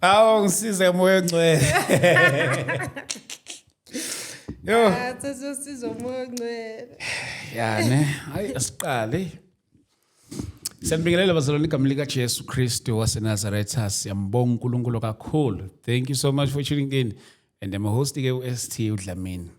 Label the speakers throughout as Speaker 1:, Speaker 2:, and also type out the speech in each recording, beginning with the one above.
Speaker 1: Awu, ngisize, Moya oNgcwele. Yo.
Speaker 2: Ah, sesosizo, Moya oNgcwele.
Speaker 1: Ya ne, hayi, asiqale. Siyanibingelela, bazalwane, igama lika Jesu Kristu waseNazaretha. Siyambonga uNkulunkulu kakhulu. Thank you so much for tuning in. And I'm host ke uST uDlamini.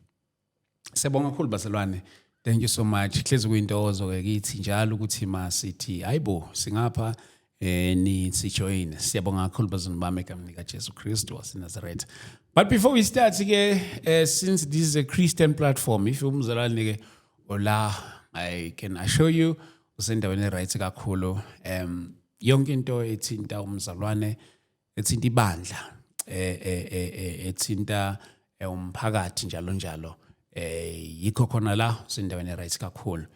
Speaker 1: Siyabonga kakhulu, bazalwane. Thank you so much. Hlezi kuyintokozo ke kithi njalo ukuthi masithi hayibo, singapha, ni sijoin. Siyabonga kakhulu, bazalwane bami, egameni lika Jesu Kristu waseNazaretha. But before we start ke, since this is a Christian platform, if umzalwane ke ola, I can assure you usendaweni right kakhulu. Yonke into ethinta umzalwane, ethinta ibandla, ethinta umphakathi, njalo njalo, yikho khona la usendaweni right kakhulu.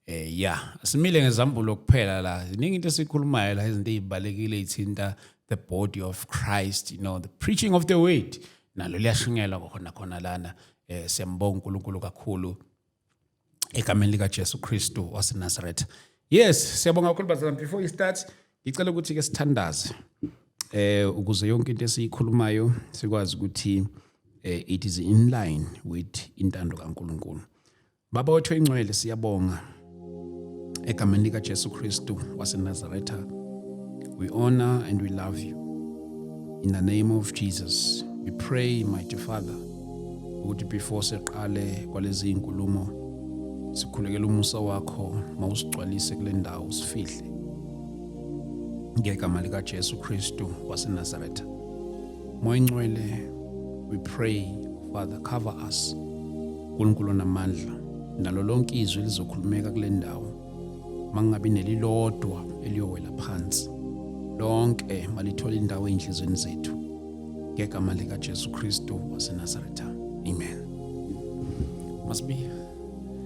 Speaker 1: Yeah, simile ngezambulo kuphela la. Ziningi into esikhulumayo la, izinto ezibalekile ethinta the body of Christ, the preaching of the word nalo liyashunyelwa khona khona lana. Siyambonga uNkulunkulu kakhulu egameni lika Jesu Kristu waseNazaretha. Yes, siyabonga kakhulu, bazalwane. Before we start, ngicela ukuthi ke sithandaze ukuze yonke into esiyikhulumayo sikwazi ukuthi it is in line with intando kaNkulunkulu. Baba wethu oyingcwele, siyabonga egameni lika Jesu Kristu waseNazaretha. We honor and we love you. In the name of Jesus, we pray, mighty Father, ukuthi before siqale kwalezi inkulumo, sikhulekela umusa wakho, mawusigcwalise kule ndawo, usifihle ngegama lika Jesu Kristu waseNazaretha. Moya Ngcwele, we pray, Father, cover us. uNkulunkulu onamandla, nalo lonke izwi lizokhulumeka kule ndawo, mangabi nelilodwa eliyowela phansi, lonke malithole indawo ey'nhliziyweni zethu ngegama lika Jesu Kristu waseNazaretha. Amen. Masibiya.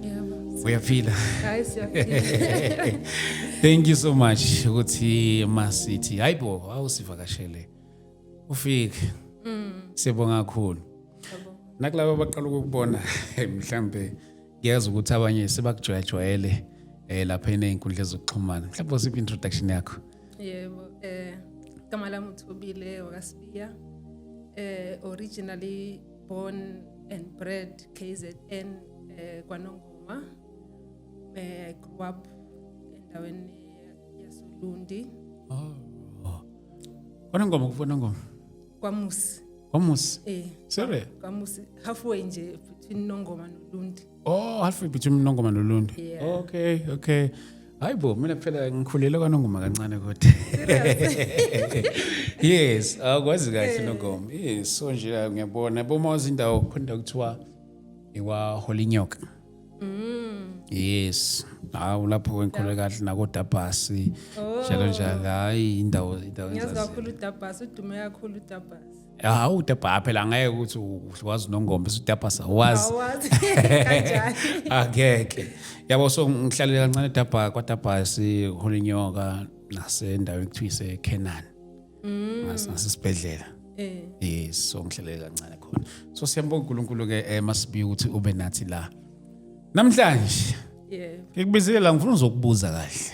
Speaker 2: Yebo.
Speaker 1: Uyaphila?
Speaker 2: Hayi, siyaphila.
Speaker 1: Thank you so much ukuthi masithi hayibo, awusivakashele, ufike. Siyabonga kakhulu. Nakulabo abaqala ukukubona, mhlambe ngiyazi ukuthi abanye sebakujwayejwayele lapha eney'nkundla zokuxhumana. Mhlawumbe usiphi introduction yakho?
Speaker 2: Yebo, igama lami uThobile wakaSibiya. Originally born and bred KZN, kwaNongoma. I grew up endaweni yasoLundi.
Speaker 1: Oh. KwaNongoma, kuNongoma?
Speaker 2: KwaMusi.
Speaker 1: KwaMusi?
Speaker 2: Eh.
Speaker 1: Serious?
Speaker 2: KwaMusi, halfway nje between Nongoma noLundi.
Speaker 1: Oh, halfway between Nongoma noLundi.
Speaker 2: Yeah.
Speaker 1: Okay. Hayibo, mina phela ngikhulele kwaNongoma kancane kodwa. Yes, akwazi kahle Nongoma. Yes, so nje ngiyabona boma wazi indawo khona kuthiwa ikwa Holinyoka. Yes. Hawu, lapho ngikhule kahle nakodabhasi. Njalo njalo, hayi, indawo
Speaker 2: Ngiyazi
Speaker 1: engizaziyo.
Speaker 2: kakhulu uDabhasi, udume kakhulu uDabhasi.
Speaker 1: Hawu, uDabhasi phela angeke ukuthi wazi Nongoma bese uDabhasi awazi.
Speaker 2: Awazi kanjani?
Speaker 1: Angeke. Yabo, so ngihlale kancane eDabha, kwaDabhasi, Holinyoka, nasendaweni ekuthiwa iseCanaan. Ngasesibhedlela. Yes, so ngihlale kancane khona. So siyambonga uNkulunkulu ke, masibiya, ukuthi ube nathi la. Namhlanje ngikubizile la, ngifuna uzokubuza kahle.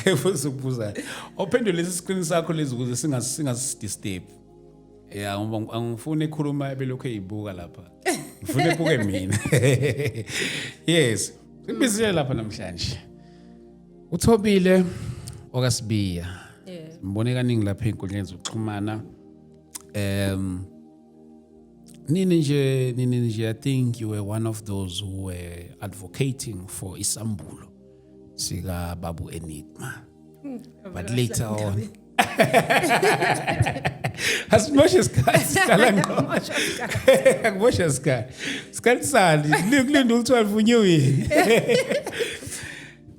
Speaker 1: Ngifuna uzokubuza. Ophendule lesi screen sakho lezi ukuze singasidisturb. Ya, ngoba angifuni ekhuluma ebelokhu eyibuka lapha. Ngifuna ebuke mina. Yes. Sikubizile lapha namhlanje. Uthobile okaSibiya. Mbone kaningi lapha ey'nkundleni zokuxhumana. Nini nje, I think you were one of those who were advocating for isambulo sika Babu Enigma. But later on, asimoshe isikhathi, sihlala ngqo. Akumoshe isikhathi. Isikhathi sani? Kulinda u-12 unyuwini.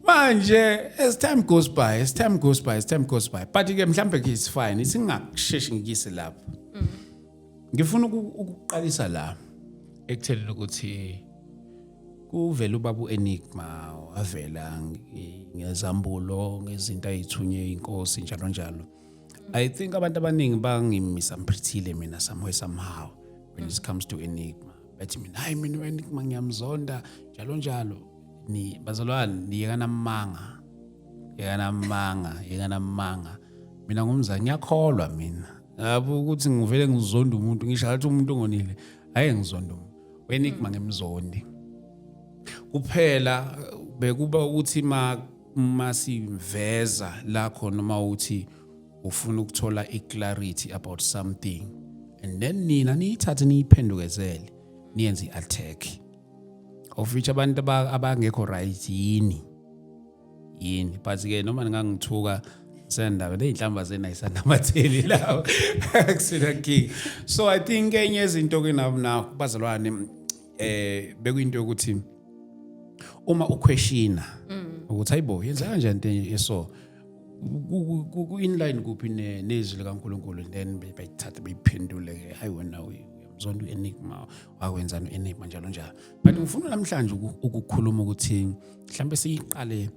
Speaker 1: Manje as time goes by, as time goes by, as time goes by. But ke mhlambe ke it's fine. Isingakusheshi ngikise lapho. Ngifuna ukuqalisa la ekutheleni ukuthi kuvela ubaba uEnigma, wavela ngezambulo, ngezinto ayithunywe inkosi, njalo njalo. I think abantu abaningi bangimisinterpretile mina somewhere somehow when it comes to Enigma. Bathi mina, hayi, mina uEnigma ngiyamzonda, njalo njalo. Ni bazalwane, niyekana amanga. Yekana amanga, yekana amanga. Mina ngumzali, ngiyakholwa mina. Yabo ukuthi ngivele ngizonda umuntu, ngisho ngathi umuntu ongonile, hayi, ngizonda umuntu. Enigma ngimzondi. Kuphela bekuba ukuthi ma masiveza la khona, uma uthi ufuna ukuthola i-clarity about something and then nina niyithathe niyiphendukezele, niyenze i-attack, of which abantu abangekho right yini yini. But ke noma ningangithuka, sendaba ley'nhlamba zenu ayisanamatheli lawo, akusina king. So I think enye yezinto ke na bazalwane, bekuyinto yokuthi uma uquestiona ukuthi hayibo, yenza kanjani into eso, ku inline kuphi nezwi likaNkulunkulu, and then bayithathe bayiphendule ke, hayi wena uyamzonda u-Enigma, wakwenzani u-Enigma, njalo njalo. But ngifuna namhlanje ukukhuluma ukuthi mhlambe siyiqale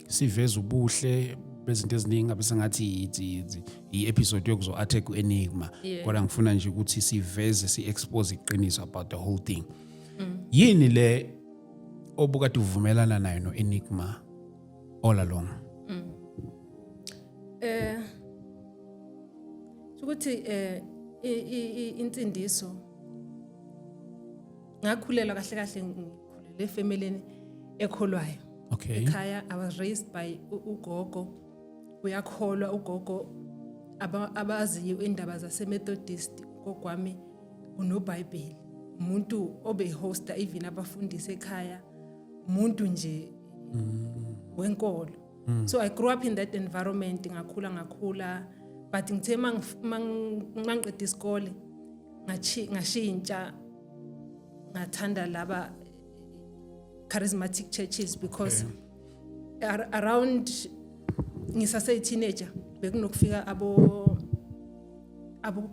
Speaker 1: siveze ubuhle bezinto eziningi, ngabe sengathi i-episode yokuzo attack u-Enigma, kodwa ngifuna nje ukuthi siveze, si-expose iqiniso about the whole thing. Yini le obukade uvumelana nayo no-Enigma all along?
Speaker 2: Ukuthi insindiso, ngakhulela kahle kahle, ngikhulele efamilini ekholwayo. Ekhaya I was raised by ugogo, uyakholwa ugogo. Abaziyo indaba zase-Methodist, ugogo wami unoBhayibheli, umuntu obehosta even abafundisi ekhaya, umuntu nje wenkolo. So I grew up in that environment, ngakhula ngakhula, but ngithe mangiqeda isikole ngashintsha, ngathanda laba charismatic churches because around ngisase teenager bekunokufika abo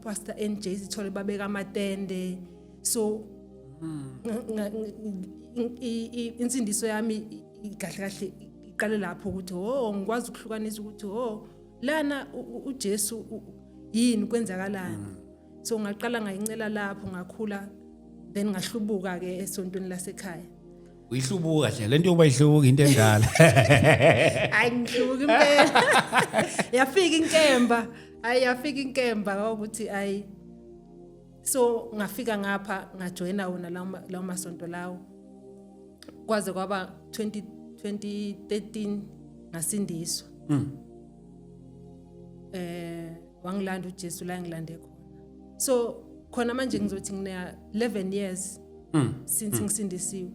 Speaker 2: Pastor NJ Sithole, babeka amatende. So insindiso yami kahle kahle iqale lapho, ukuthi oh, ngikwazi ukuhlukanisa ukuthi oh, lana uJesu yini, kwenzakalani. So ngaqala ngayincela lapho, ngakhula, then ngahlubuka ke esontweni lasekhaya.
Speaker 1: Uyihlubuka nje lento yokuba ihlubuka, into endala.
Speaker 2: Hayi, ngihlubuka impela. Yafika inkemba, hayi, yafika inkemba ukuthi ayi. So ngafika ngapha, ngajoyina wona lawo masonto lawo, kwaze kwaba 20 2013 ngasindiswa. Wangilanda uJesu la ngilande khona. So khona manje ngizothi ngina 11 years since ngisindisiwe.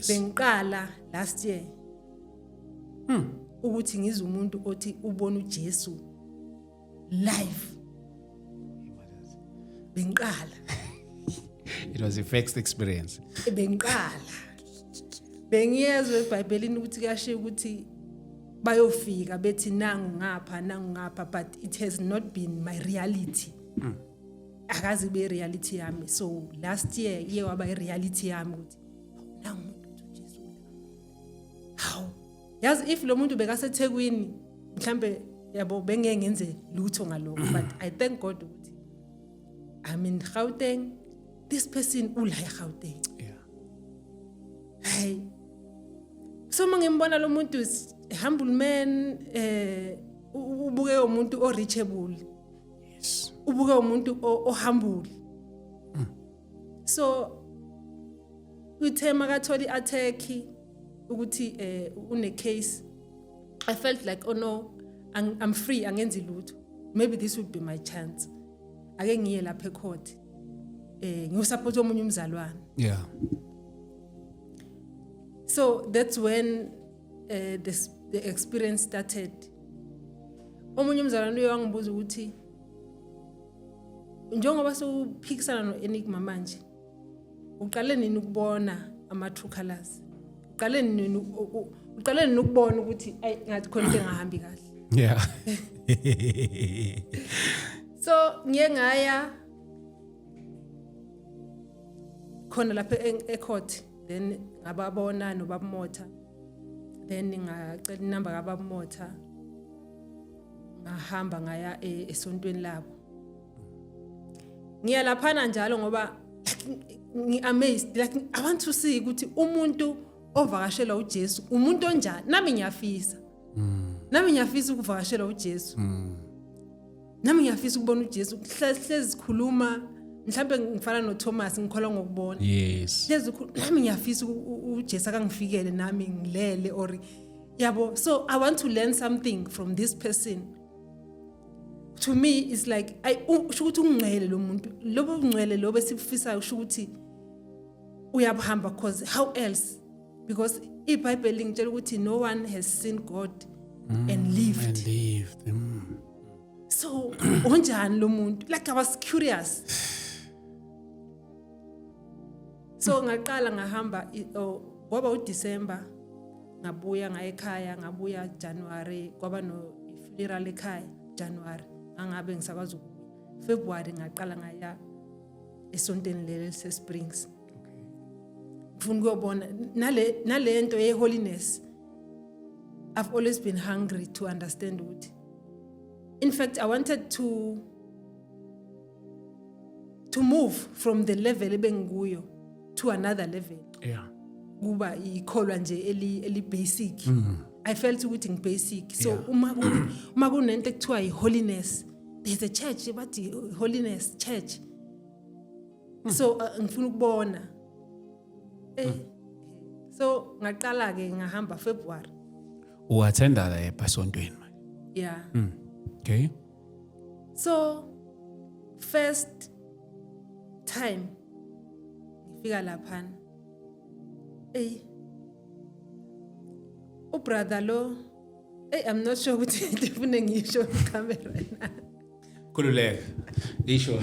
Speaker 2: Bengiqala last year ukuthi ngizwe umuntu othi ubona uJesu live, bengiqala.
Speaker 1: It was a first experience.
Speaker 2: Bengiqala, bengiyezwe eBhayibhelini ukuthi kuyashiya ukuthi bayofika bethi nangu ngapha, nangu ngapha, but it has not been my reality, akazi kube reality yami. So last year iye waba i-reality yami ukuthi nangu umuntu uthi uJesu la. Hawu, yazi if lo muntu bekaseThekwini mhlambe, yabo, bengeke ngenze lutho ngalokho, but I thank God ukuthi I'm in Gauteng, this person ula eGauteng. Hayi, so mangimbona lo muntu is a humble man, ubuke umuntu o reachable. Ubuke umuntu o humble. So uthe makathola i-attack ukuthi une case, I felt like, oh no, I'm free, angenzi lutho, maybe this would be my chance, ake ngiye lapha ecourt ngiyosupport omunye umzalwane. So that's when the experience started. Omunye umzalwane uye wangibuza ukuthi njengoba sewuphikisana no-Enigma manje, uqale nini ukubona ama-true colors? Uqale nini ukubona ukuthi ayi, ngathi khona into engahambi kahle? So ngiye ngaya khona lapha ecourt, then ngababona nobaba Motha, then ngacela inamba kababa Motha, ngahamba ngaya esontweni labo. Ngiya laphana njalo ngoba ngi-amazed, like I want to see ukuthi umuntu ovakashela uJesu umuntu onjani. Nami ngiyafisa. Nami ngiyafisa ukuvakashela uJesu. Nami ngiyafisa ukubona uJesu. Hlezi sikhuluma, mhlambe ngifana noThomas, ngikholwa ngokubona. Hlezi nami ngiyafisa uJesu akangifikele nami ngilele or yabo. So I want to learn something from this person. To me it's like I usho ukuthi ungcwele lo muntu, lobo ungcwele lobo esibufisayo, usho ukuthi uyabuhamba, cause how else? Because iBhayibheli lingitshela ukuthi no one has seen God and lived.
Speaker 1: And lived.
Speaker 2: So unjani lo muntu? Like, I was curious. So ngaqala ngahamba oh, kwaba uDecember, ngabuya ngaye ekhaya, ngabuya January, kwaba no funeral ekhaya January, angabe ngisakwazi ukubuya. February ngaqala ngaya esontweni leli lise Springs, ngifuna ukuyobona nale nto ye holiness. I've always been hungry to understand ukuthi, in fact, I wanted to move from the level ebengikuyo to another level, kuba ikholwa nje eli basic. I felt ukuthi ngi-basic, so uma kunento ekuthiwa i-holiness, there's a church bathi holiness church, so ngifuna ukubona. So ngaqala ke ngahamba February.
Speaker 1: U-attenda la esontweni manje?
Speaker 2: Yeah.
Speaker 1: Okay.
Speaker 2: So first time ngifika laphana, ey, ubrother lo, hey, I'm not sure ukuthi ngifune ngisho camera na.
Speaker 1: Khululeka, isho.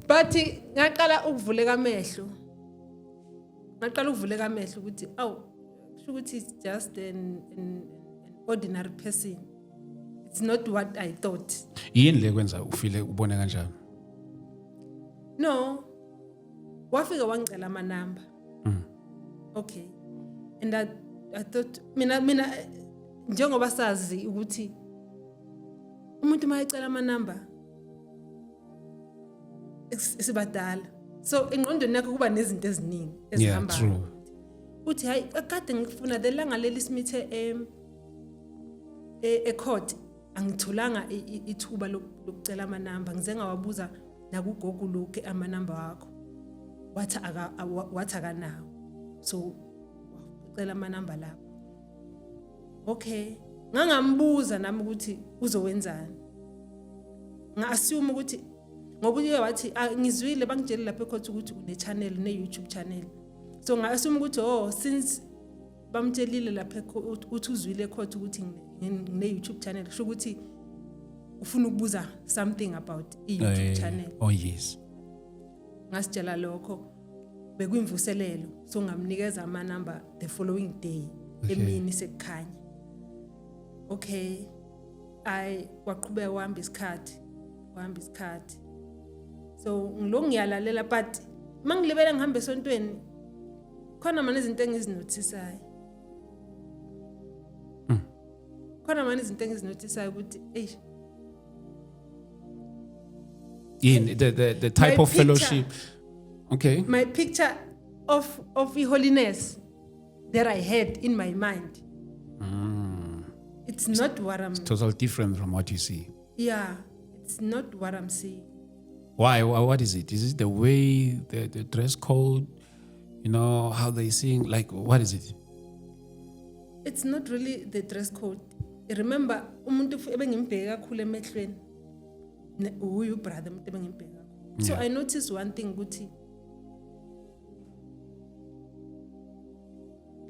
Speaker 2: But ngaqala ukuvuleka amehlo, ngaqala ukuvuleka amehlo ukuthi awu, kusho ukuthi it's just an ordinary person, it's not what I thought.
Speaker 1: Yini le kwenza ufile ubone kanjani?
Speaker 2: No, wafika wangicela amanamba. Okay, and I thought mina njengoba sazi ukuthi umuntu uma ecela amanamba sibadala, so engqondweni yakho kuba nezinto eziningi ezihambayo.
Speaker 1: True.
Speaker 2: Uthi hayi, kade ngifuna the langa leli simithe ecourt, angitholanga ithuba lokucela amanamba. Ngize ngawabuza nakugogo lokhu amanamba wakho, wathi wathi akanawo. So wacela amanamba lapho. Okay, ngangambuza nami ukuthi uzowenzani. Nga-assume ukuthi ngoba uye wathi, "Ah, ngizwile bangitshele lapha ecourt ukuthi une-channel, une-YouTube channel." So nga-assume ukuthi, oh, since bamtshelile lapha uthi uzwile ecourt ukuthi ngine-YouTube channel, kusho ukuthi ufuna ukubuza something about i-YouTube channel.
Speaker 1: Oh yes.
Speaker 2: Ngasitshela lokho bekuyimvuselelo, so ngamnikeza amanamba the following day emini sekukhanya. Okay, ay, kwaqhubeka wahamba isikhathi, wahamba isikhathi, so ngilokhu ngiyalalela, but mangilibele ngihamba esontweni khona manje izinto engizinothisayo, khona manje izinto engizinothisayo ukuthi eish.
Speaker 1: Yini the type
Speaker 2: My
Speaker 1: of fellowship? Okay.
Speaker 2: My picture of holiness that I had in my mind, it's not what I'm
Speaker 1: Total different from what you see.
Speaker 2: Yeah, it's not what I'm seeing.
Speaker 1: Why? What is it? Is it the way the dress code, how they sing? Like, what is it?
Speaker 2: It's not really the dress code. Remember, umuntu ebengimbheke kakhulu emehlweni uyu brother, umuntu ebengimbheke kakhulu. So I noticed one thing ukuthi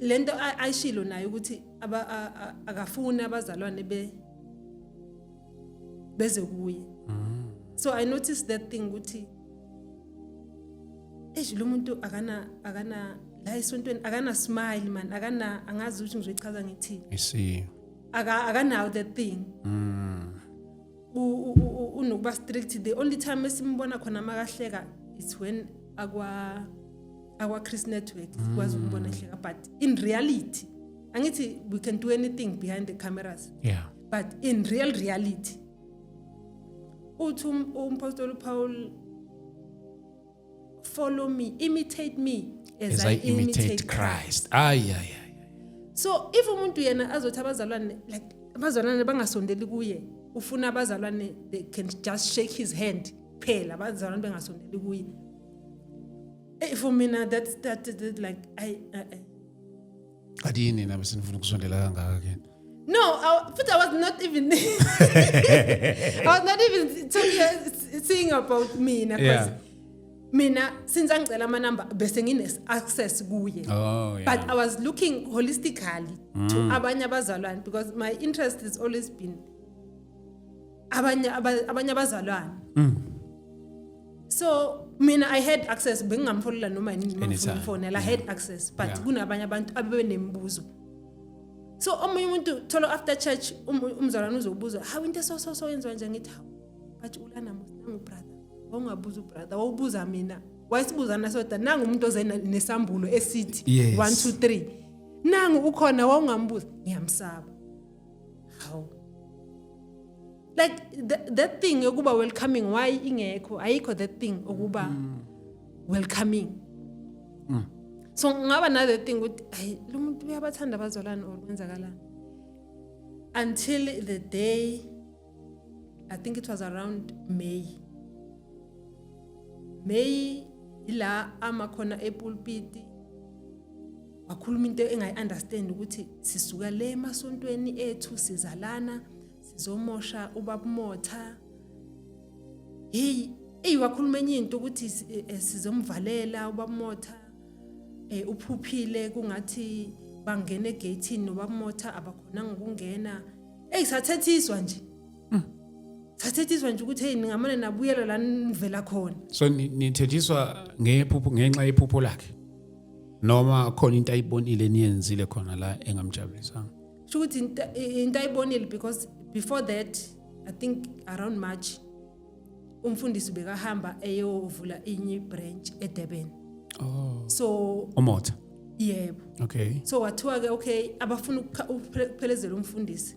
Speaker 2: lento ayishilo naye ukuthi akafuni abazalwane beze kuye. So I noticed that thing ukuthi eish, lo muntu akana la esontweni, akana smile man, akana, angazi ukuthi ngizoyichaza ngithini.
Speaker 1: I see.
Speaker 2: Akanawo that thing. Unokuba strict. The only time esimbona khona makahleka, it's when akwa Chris Network, sikwazi ukubona ehleka, but in reality, angithi we can do anything behind the cameras, but in real reality, uthi umpostoli Paul, "Follow me, imitate me as
Speaker 1: As I imitate Christ. Ay, ay, ay.
Speaker 2: So if umuntu yena azothi abazalwane, like, abazalwane bangasondeli kuye, ufuna abazalwane they can just shake his hand phela, abazalwane bengasondeli kuye. For mina that like I
Speaker 1: Kanti yini nami sinifuna ukusondela kangaka kena?
Speaker 2: No, but I was not even talking, saying about mina because mina since angicela amanamba bese ngine access kuye. But I was looking holistically to abanye abazalwane because my interest has always been abanye abazalwane. So mina I had access, bengingamfonela noma yini uma ngifuna
Speaker 1: Anytime.
Speaker 2: ukufonela, I had access, but kunabanye abantu abebenembuzo. So omunye umuntu thola after church umzalwane uzobuza, "Hawu, into so so so yenziwa nje?" Ngithi, "Hawu, but ulana mos, nangu brother, wawungabuza ubrother, wawubuza mina, wayesibuzana sodwa. Nangu umuntu oze nesambulo esithi 1 2 3, nangu ukhona, wawungambuza." Ngiyamsaba. Hawu, like that thing yokuba welcoming, why ingekho? Ayikho that thing okuba welcoming. So ngaba na that thing ukuthi hayi, lo muntu uyabathanda abazalwane or kwenzakalani, until the day, I think it was around May, ila amakhona epulpiti wakhuluma into engayi-understand ukuthi sisuka le emasontweni ethu, sizalana, sizomosha ubaba Motha. Hey, ey, wakhuluma enye into ukuthi sizomvalela ubaba Motha, uphuphile kungathi bangena egate nobaba Motha, abakhonanga ukungena. Ey, sathethiswa nje, sathethiswa nje ukuthi hey, ningamane nabuyela la nivela khona.
Speaker 1: So nithethiswa ngephupho, ngenxa yephupho lakhe, noma khona into ayibonile niyenzile khona la engamjabulisanga?
Speaker 2: Sho ukuthi into ayibonile, because before that, I think around March, umfundisi bekahamba eyovula inye branch eDurban. So
Speaker 1: uMotha?
Speaker 2: Yebo. So wathiwa ke, okay, abafuna ukuphelezela umfundisi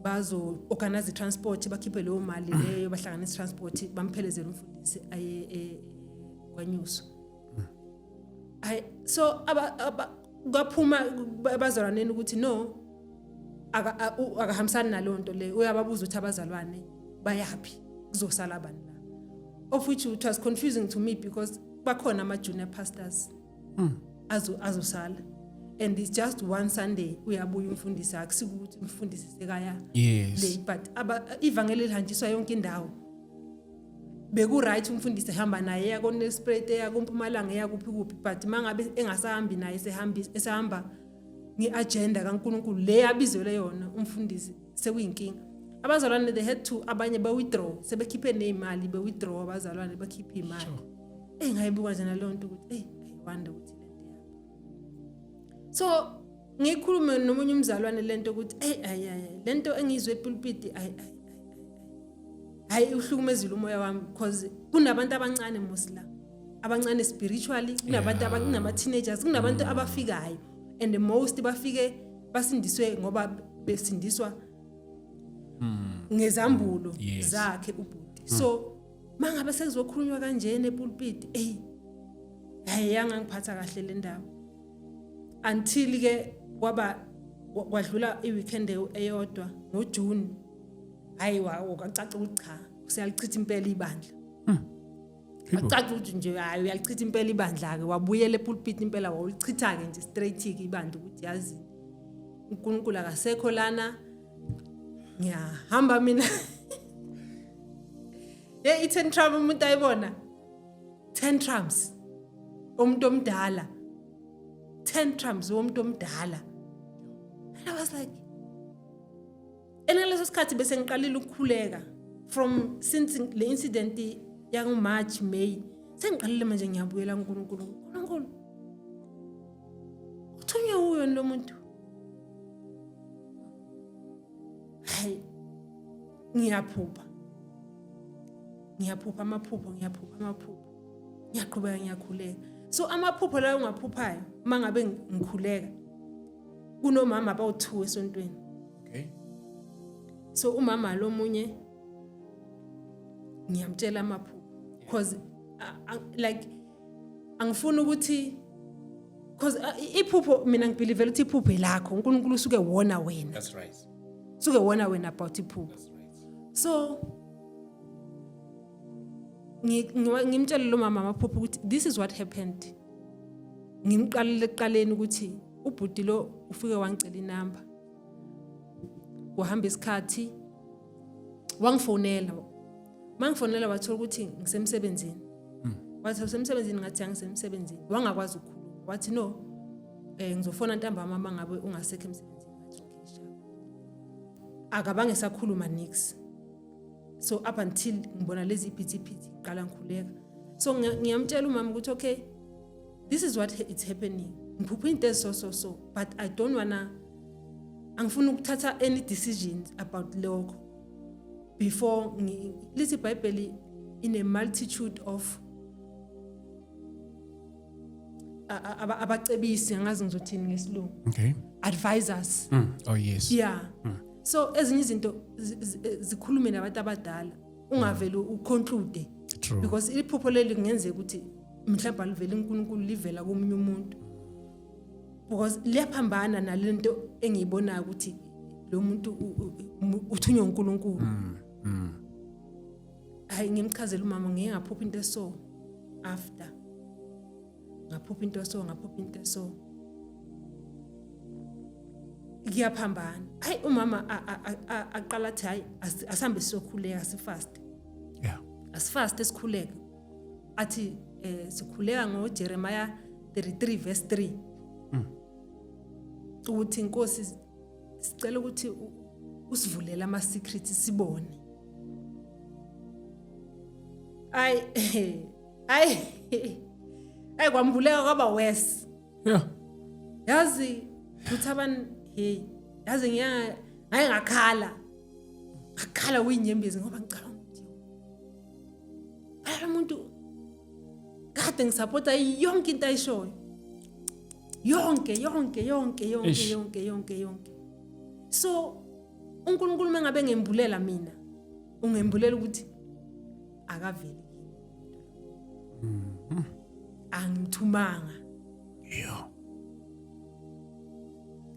Speaker 2: bazo organize transport, bakhiphe leyo mali leyo, bahlanganise transport, bamphelezele umfundisi aye kwaNyuso. Hayi, so aba kwaphuma abazalwaneni ukuthi no, akahambisani naleyo nto leyo. Uyababuza ukuthi abazalwane bayaphi, kuzosala bani la, of which it was confusing to me because bakhona ama-junior pastors azosala and it's just one Sunday uyabuya umfundisi. Akusikuthi umfundisi sekaya le, but ivangeli lihanjiswa yonke indawo. Beku-right umfundisi ehamba naye eya koNelspruit, eya kuMpumalanga, eya kuphi kuphi, but mangabe engasahambi naye, esehamba nge-agenda kaNkulunkulu le abizelwe yona umfundisi, sekuyinkinga. Abazalwane, they had to, abanye be-withdraw, sebekhiphe ney'mali, be-withdraw abazalwane, bakhiphe iy'mali. Eyi, ngayibuka nje naleyo nto ukuthi eyi, I wonder ukuthi lento yaphi. So ngikhulume nomunye umzalwane lento ukuthi eyi, ayi ayi, lento engiyizwe epulpiti, ayi ayi, hayi, uhlukumezile umoya wami, because kunabantu abancane mos la, abancane spiritually, kunabantu kunama teenagers, kunabantu abafikayo, and the most bafike basindiswe ngoba besindiswa ngezambulo zakhe ubhuti. So mangabe sekuzokhulunywa kanjena epulpit, ey, hayi, yangangiphatha kahle le ndaba until ke kwaba kwadlula iweekend eyodwa ngoJune. Hayi, kwacaca ukuthi cha, useyalichitha impela ibandla. Acaca ukuthi nje hayi, uyalichitha impela ibandla ke. Wabuyela epulpit impela, wawulichitha ke nje straight ke ibandla ukuthi yazi, uNkulunkulu akasekho lana, ngiyahamba mina. Hey, i-tantrum umuntu ayibona, tantrums umuntu omdala, tantrums womuntu omdala. And I was like, enaleso sikhathi bese ngiqalile ukukhuleka from since le incident yangu March, May, sengiqalile manje ngiyabuyela kuNkulunkulu. uNkulunkulu, uthunywe uyo lo muntu? Hayi, ngiyaphupha, ngiyaphupha amaphupho, ngiyaphupha amaphupho, ngiyaqhubeka ngiyakhuleka. So amaphupho layo ongaphuphayo uma ngabe ngikhuleka, kunomama abawu-2 esontweni. So umama lo munye ngiyamtshela amaphupho because like angifuni ukuthi Because iphupho, mina ngibelievela ukuthi iphupho elakho, uNkulunkulu usuke wona wena.
Speaker 1: That's right.
Speaker 2: Usuke wona wena about iphupho.
Speaker 1: That's right.
Speaker 2: So ngimtshele lo mama amaphupho ukuthi this is what happened. Ngimqalele ekuqaleni ukuthi ubhuti lo ufike wangicela inamba, kuhamba isikhathi wangifonela. Mangifonela wathola ukuthi ngisemsebenzini. Wathi, "Usemsebenzini?" Ngathi, "Angisemsebenzini." Wangakwazi ukukhuluma. Wathi, "No, ngizofona ntambama uma ngabe ungasekho emsebenzini." Ngathi, "Okay, sharp." Akabange sakhuluma nix. So up until ngibona lezi iphithiphithi qala ngikhuleka. So ngiyamtshela umama ukuthi, "Okay, this is what it's happening. Ngiphupha into so so so, but I don't wanna, angifuni ukuthatha any decisions about lokho before lithi iBhayibheli in a multitude of abacebisi, angazi ngizothini ngesilungu, advisors."
Speaker 1: Oh yes.
Speaker 2: Yeah, so ezinye izinto zikhulume nabantu abadala, ungaveli uconclude.
Speaker 1: True.
Speaker 2: Because iphupho leli kungenzeka ukuthi mhlawumbe aliveli uNkulunkulu, livela komunye umuntu, because liyaphambana nalento engiyibonayo ukuthi lo muntu uthunywe uNkulunkulu. Hayi, ngimchazela umama, ngike ngaphupha into eso, after ngaphupha into so, ngaphupha into so, kuyaphambana. Hayi, umama aqala athi, "Hayi, asihambe siyokhuleka, sifast." "Asifast, sikhuleke." Athi sikhuleka ngoJeremiah 33 verse 3 ukuthi, "Inkosi, sicela ukuthi usivulele ama secrets sibone." Ay ay ay, kwambuleka kwaba worse. Yazi ukuthi abantu, hey, yazi ngiya ngaye ngakhala, ngakhala kuyinyembezi, ngoba ngicabanga ukuthi phela lo muntu kade ngisupporta yonke into ayishoyo, yonke yonke yonke yonke.
Speaker 1: Eish.
Speaker 2: Yonke yonke yonke. So uNkulunkulu mangabe ngembulela mina, ungembulela ukuthi akaveli kimi, angimthumanga.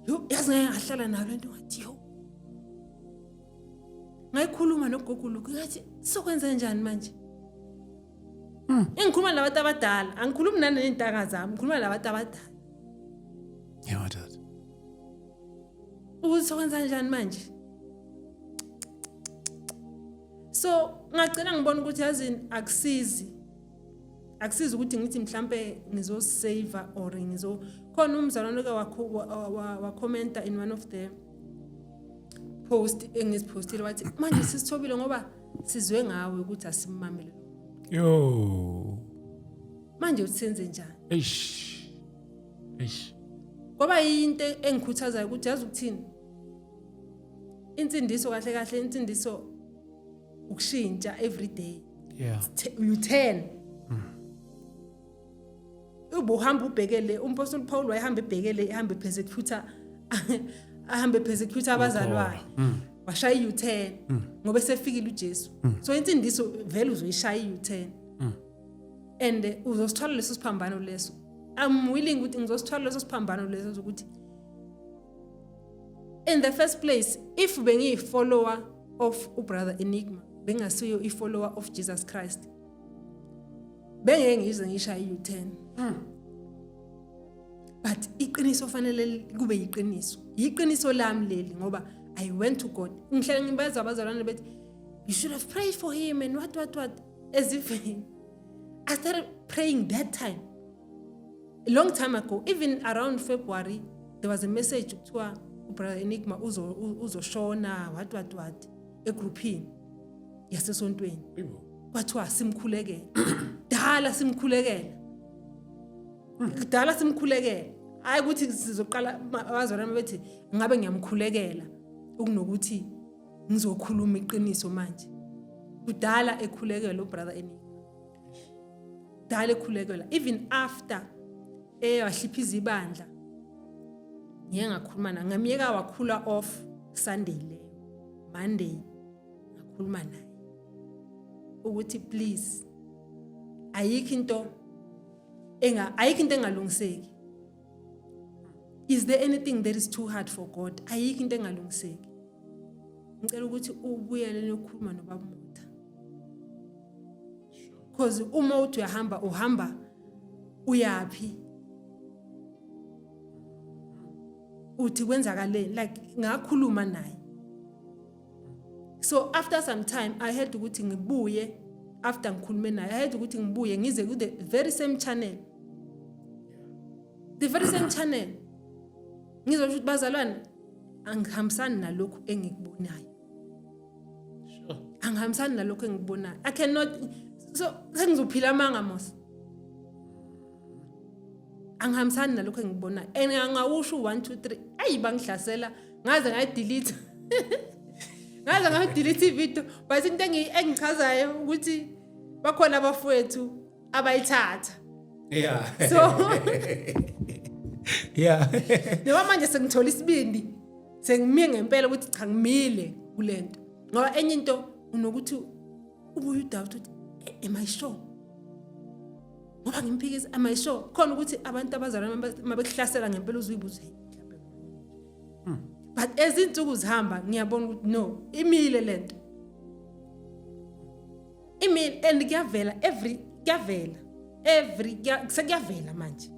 Speaker 2: Yo, yazi ngeke ngahlala nayo lento. Ngathi, yo, ngayikhuluma nogogo lokhu, ngathi, "Sokwenza njani manje?" Engikhuluma nabantu abadala, angikhulumi naney'ntanga zami, ngikhuluma nabantu abadala.
Speaker 1: Yeah, madoda.
Speaker 2: Ukuthi sokwenza njani manje. So ngagcina ngibona ukuthi, yazini, akusizi ukuthi ngithi mhlambe ngizosave or ngizo khona. Umzalwane oke wakhomenta in one of the post engiziphostile, wathi, "Manje sisithobile ngoba sizwe ngawe ukuthi asimamele."
Speaker 1: Yo.
Speaker 2: Manje uthi senze njani?
Speaker 1: Eish. Eish.
Speaker 2: Kwaba yinto engikhuthazayo ukuthi, yazi ukuthini, insindiso kahle kahle, insindiso ukushintsha every day. You turn, ubuhamba ubhekele. Umpostoli Paul wayehamba ebhekele, ehamba epersecute, ahambe persecute abazalwane, washaya i-U-turn ngoba esefikile uJesu. So insindiso vele uzoyishaya i-U-turn and uzosithwala leso siphambano leso. I'm willing ukuthi ngizosithwala leso siphambano leso, ukuthi in the first place, if bengiyi-follower of ubrother Enigma, bengasiyo i-follower of Jesus Christ, bengeke ngize ngishaye i-U-turn. But iqiniso fanele kube yiqiniso, yiqiniso lami leli, ngoba I went to God. Ngihlale ngibeza abazalwane bethi, "You should have prayed for him," and what what what, as if I started praying that time a long time ago. Even around February there was a message kuthiwa ubrother Enigma uzoshona, what what what, egroupini yasesontweni. Kwathiwa simkhulekele. Dala simkhulekela, kudala simkhulekela. Hayi ukuthi sizoqala abazalwane bethi ngabe ngiyamkhulekela ukunokuthi ngizokhuluma iqiniso manje. Kudala ekhulekela ubrother Enigma, kudala ekhulekela. Even after ewahliphiza ibandla, ngiye ngakhuluma naye, ngamyeka wakhula off Sunday leyo. Monday ngakhuluma naye ukuthi, "Please, ayikho into engalungiseki." Is there anything that is too hard for God? Ayikho into engalungiseki. Ngicela ukuthi ubuyele niyokhuluma nobaba Motha, because uma uthi uyahamba, uhamba uyaphi? Uthi kwenzakaleni? Like, ngakhuluma naye. So after some time I had ukuthi ngibuye. After ngikhulume naye, I had ukuthi ngibuye ngize ku the very same channel, the very same channel, ngizosho ukuthi, "Bazalwane, angihambisani nalokhu engikubonayo." Angihambisani nalokhu engikubonayo. I cannot. So sengizophila amanga mos. Angihambisani nalokhu engikubonayo and angawusho 1 2 3. Ayi, bangihlasela ngaze ngayidelete, ngaze ngayidelete ivideo. But into engichazayo ukuthi bakhona abafowethu abayithatha. So noma manje sengithola isibindi, sengimiye ngempela ukuthi cha, ngimile kulento, ngoba enye into unokuthi ubuye udoubt ukuthi, "Am I sure?" Ngoba ngimphikisa, am I sure? Khona ukuthi abantu abazalwane mabekuhlasela ngempela uzuyibuza, "Hey, mhlawumbe." But as insuku zihamba, ngiyabona ukuthi no, imile lento, imile and kuyavela every, kuyavela every, sekuyavela manje,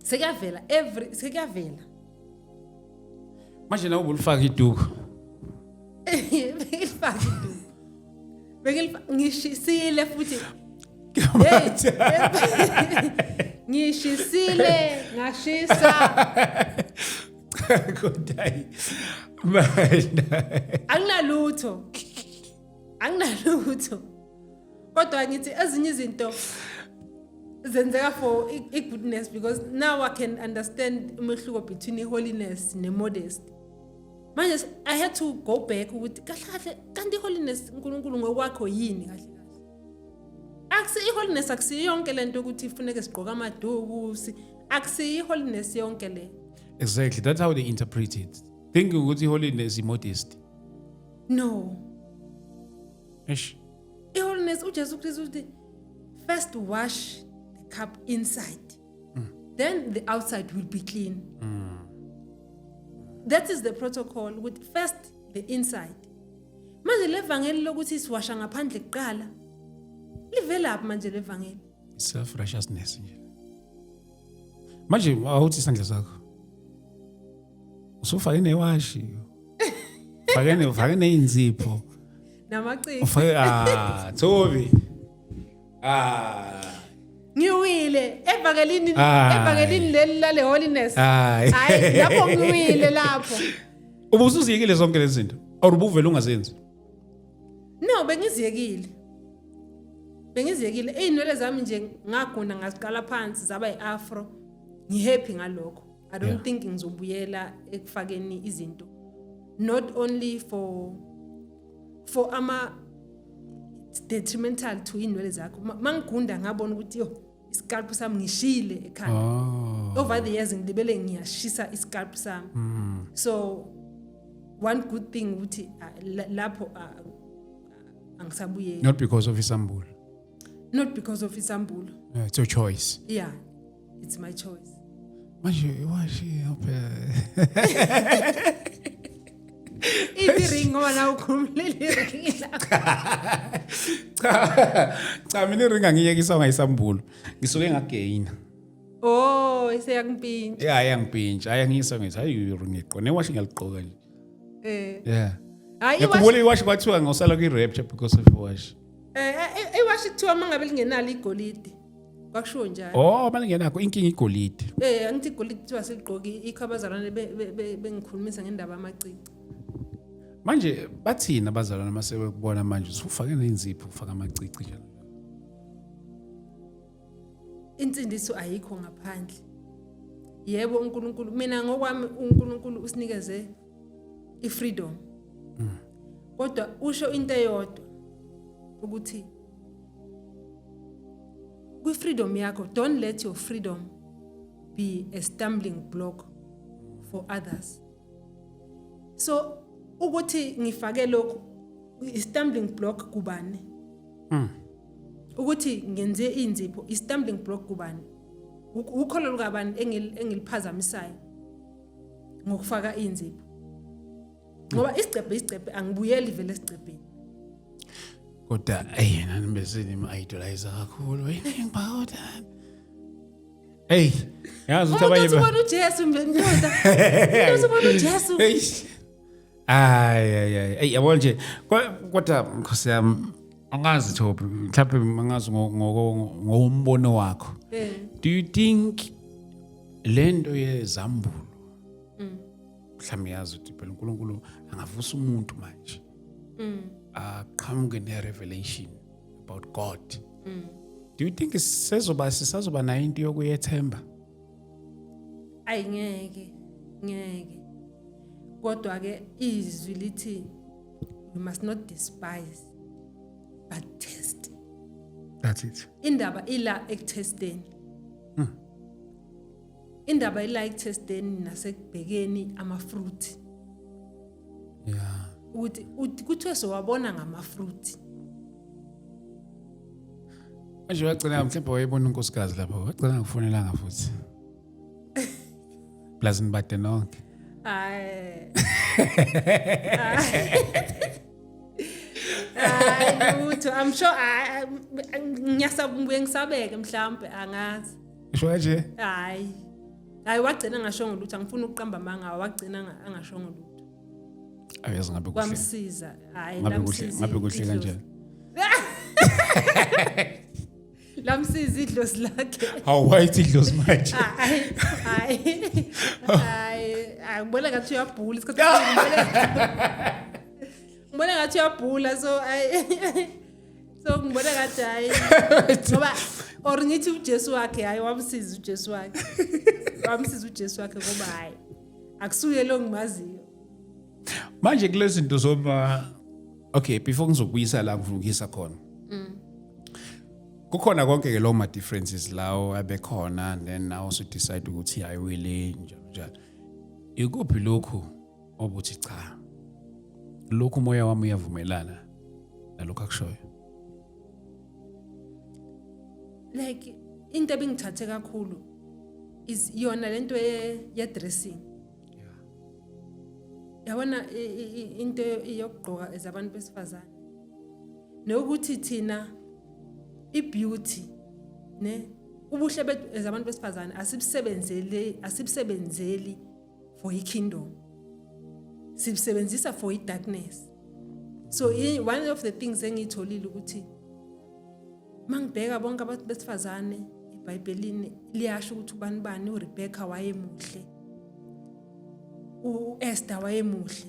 Speaker 2: sekuyavela every, sekuyavela.
Speaker 1: Manje nawe ubulifaka iduku?
Speaker 2: Bengilifaka iduku, ngishisile futhi. Hey, ngishisile, ngashisa.
Speaker 1: Kodwa hayi, manje
Speaker 2: Anginalutho, anginalutho, kodwa ngithi ezinye izinto zenzeka for i-goodness, because now I can understand umehluko between i-holiness ne-modesty. Manje I had to go back ukuthi kahle kahle kanti i-holiness uNkulunkulu ngokwakho yini kahle kahle? Akusi i-holiness, akusiyo yonke lento ukuthi ifuneke sigqoke amaduku, akusiyo i-holiness yonke le.
Speaker 1: Exactly, that's how they interpret it, thinking ukuthi holiness is modesty.
Speaker 2: No.
Speaker 1: Eish.
Speaker 2: I-holiness, uJesu Kristu uthi, "First wash the cup inside, then the outside will be clean." That is the protocol, ukuthi first the inside. Manje levangeli lokuthi siwasha ngaphandle kuqala livelaphi manje levangeli?
Speaker 1: Self righteousness nje. Manje awuthi isandla sakho usufake newashi, fake neyinzipho.
Speaker 2: Namacici.
Speaker 1: Ufake, ah, Thobi, ah.
Speaker 2: Ngiwile evangelini.
Speaker 1: Hayi.
Speaker 2: Evangelini leli lale holiness.
Speaker 1: Hayi.
Speaker 2: Hayi, lapho ngiwile lapho.
Speaker 1: Ubusuziyekile zonke lezi zinto or ubuvele ungazenzi?
Speaker 2: No, bengiziyekile, bengiziyekile. Iy'nwele zami nje ngagunda, ngaziqala phansi zaba yi-afro. Ngihappy ngalokho. I don't think ngizobuyela ekufakeni izinto, not only for ama, it's detrimental to iy'nwele zakho. Mangigunda ngabona ukuthi yo, iscalp sami ngishile ekhanda. Over the years ngilibele ngiyashisa iscalp sami. So one good thing ukuthi lapho angisabuyeli.
Speaker 1: Not because of isambulo?
Speaker 2: Not because of isambulo.
Speaker 1: It's your choice.
Speaker 2: Yeah, it's my choice.
Speaker 1: Manje iwashi phela.
Speaker 2: Iphi ring? Ngoba nawe ukhulumile ring lakho.
Speaker 1: Cha cha, mina iring angiyekisa ngayisambulo, ngisuke ngagaina.
Speaker 2: Oh, iseyakumpintsha.
Speaker 1: Yeah, ayangipintsha, ayangiyisa, ngithi hayi, ngiqo newashi ngiyaligqoka nje.
Speaker 2: Hayi.
Speaker 1: Ngiyakhumbula iwashi kwathiwa ngosala kwi-rapture because of iwashi.
Speaker 2: Iwashi kuthiwa mangabe lingenalo igolide, kwakushiwo njalo.
Speaker 1: Oh, malingenakho inkinga igolide.
Speaker 2: Angithi igolide kuthiwa siligqoki, ikho abazalwane bengikhulumisa ngendaba yamacici.
Speaker 1: Manje bathini abazalwane mase bekubona manje usufake nenzipho, ufaka amacici njalo?
Speaker 2: Insindiso ayikho ngaphandle. Yebo, uNkulunkulu, mina ngokwami, uNkulunkulu usinikeze ifreedom, kodwa usho into eyodwa ukuthi kwi-freedom yakho, don't let your freedom be a stumbling block for others. So ukuthi ngifake lokhu, i-stumbling block kubani? Ukuthi ngenze inzipho, i-stumbling block kubani? Ukholo lukabani engiliphazamisayo ngokufaka inzipho? Ngoba isigcebhe, isigcebhe, angibuyeli vele esigcebheni.
Speaker 1: Kodwa eyi, nani bese nima-idolize kakhulu. Hey, ngibhawuda. Hey, yazi ukuthi
Speaker 2: umuntu
Speaker 1: abanye
Speaker 2: uthi ubona uJesu, ndoda, umuntu uthi ubona uJesu.
Speaker 1: Hey. Ay ay ay, ey, yabo nje, kodwa Nkosi yami, angazi Thobi, mhlawumbe angazi ngombono wakho. Do you think lento yezambulo, mhlawumbe yazi ukuthi phela uNkulunkulu angavusa umuntu manje aqhamuke ne-revelation about God, do you think sezoba sisazoba nayo into yokuyethemba?
Speaker 2: Ayi, ngeke, ngeke. Kodwa ke izwi lithi we must not despise but test.
Speaker 1: That's it.
Speaker 2: Indaba ila ekutesteni, indaba ila ekutesteni nasekubhekeni ama-fruit ukuthi kuthiwe sowabona ngama-fruit.
Speaker 1: Manje wagcina mhlawumbe wayebona unkosikazi lapho, wagcina ngikufonelanga futhi, plus nibade nonke.
Speaker 2: Hayi hayi, lutho. I'm sure ngiyasabuye ngisabeke mhlawumbe, angazi.
Speaker 1: Isho kanje.
Speaker 2: Hayi hayi, wagcina angashongo lutho. Angifuni ukuqamba amanga, wagcina angashongo lutho.
Speaker 1: Ayazi ngabe kuhle.
Speaker 2: Kwamsiza, hayi.
Speaker 1: Ngabe kuhle.
Speaker 2: Lamsiza
Speaker 1: Ngabe kuhle
Speaker 2: idlozi.
Speaker 1: kanjani?
Speaker 2: Lamsiza idlozi lakhe.
Speaker 1: Hawu, wayithi idlozi manje?
Speaker 2: Hayi hayi hayi hayi, ngibona ngathi uyabhula isikhathi esiningi, ngibona ngathi uyabhula, so hayi, so ngibona ngathi hayi, ngoba or ngithi uJesu wakhe, hayi, wamsiza uJesu wakhe, wamsiza uJesu wakhe, ngoba hayi, akusuye lo ngimaziyo.
Speaker 1: Manje kulezi zinto zoba, okay, before ngizokubuyisa la ngifuna ukuyisa khona, kukhona konke ke lo ma differences lawo abekhona, and then now also decide ukuthi ayiwile, njalo njalo. Ikuphi lokhu obuthi cha, lokhu umoya wami uyavumelana nalokhu akushoyo?
Speaker 2: Like into ebingithathe kakhulu is yona lento ye dressing, yabona, into yokugqoka ezabantu besifazane, nokuthi thina ibeauty ne ubuhle bethu ezabantu besifazane asibusebenzeli for i-kingdom, sibusebenzisa for i-darkness. So one of the things engiyitholile ukuthi mangibheka bonke abantu besifazane eBhayibhelini, liyasho ukuthi ubani bani, uRebecca wayemuhle, uEsther wayemuhle,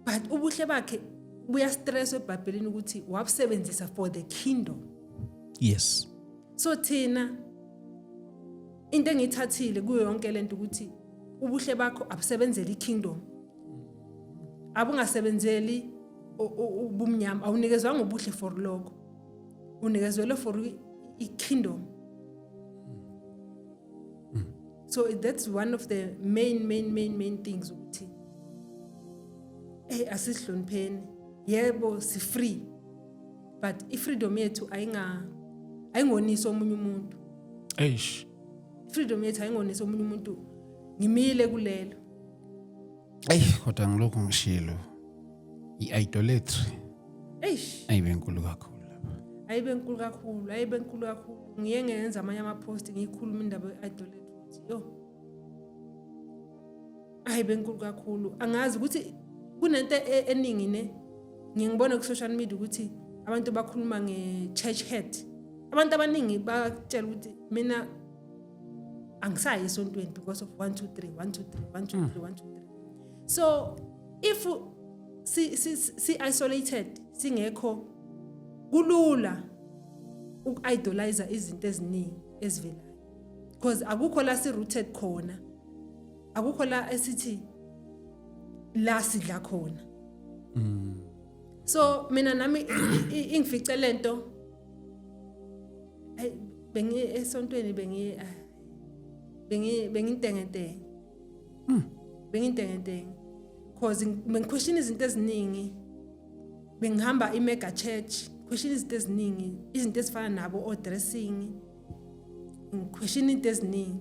Speaker 2: but ubuhle bakhe buyastress eBhayibhelini ukuthi wabusebenzisa for the kingdom. So thina into engiyithathile kuyo yonke lento ukuthi ubuhle bakho abusebenzeli ikingdom, abungasebenzeli ubumnyama. Awunikezwanga ubuhle for lokho, unikezwele for i-kingdom. So that's one of the main main main main things, ukuthi hey, asihlonipheni. Yebo, si free, but i-freedom yethu ayingonisi omunye umuntu.
Speaker 1: Eish.
Speaker 2: Freedom yethu ayingonisi omunye umuntu. Ngimile kulelo.
Speaker 1: Eyi, kodwa ngilokhu ngishilo, i-idolatry
Speaker 2: Eish.
Speaker 1: ayibe nkulu kakhulu lapha.
Speaker 2: Ayibe nkulu kakhulu, ayibe nkulu kakhulu. Ngiye ngenza amanye ama-post ngiyikhuluma indaba ye-idolatry, ukuthi yo, ayibe nkulu kakhulu. Angazi ukuthi kunento eningi ne ngiye ngibone ku-social media ukuthi abantu bakhuluma nge-church hurt. Abantu abaningi bakutshela ukuthi mina angisayi esontweni because of 1 2 3 1 2 3 1 2 3 1 2 3. So if si isolated, singekho, kulula uku-idolize izinto eziningi ezivelayo, because akukho la si-rooted khona, akukho la esithi la sidla khona. So mina nami ingifice lento. Ayi, bengi esontweni, bengi bengintengentenge, bengintengentenge, cause bengiquestion izinto eziningi. Bengihamba i-mega church, question izinto eziningi, izinto ezifana nabo o dressing. Ngiquestion into eziningi.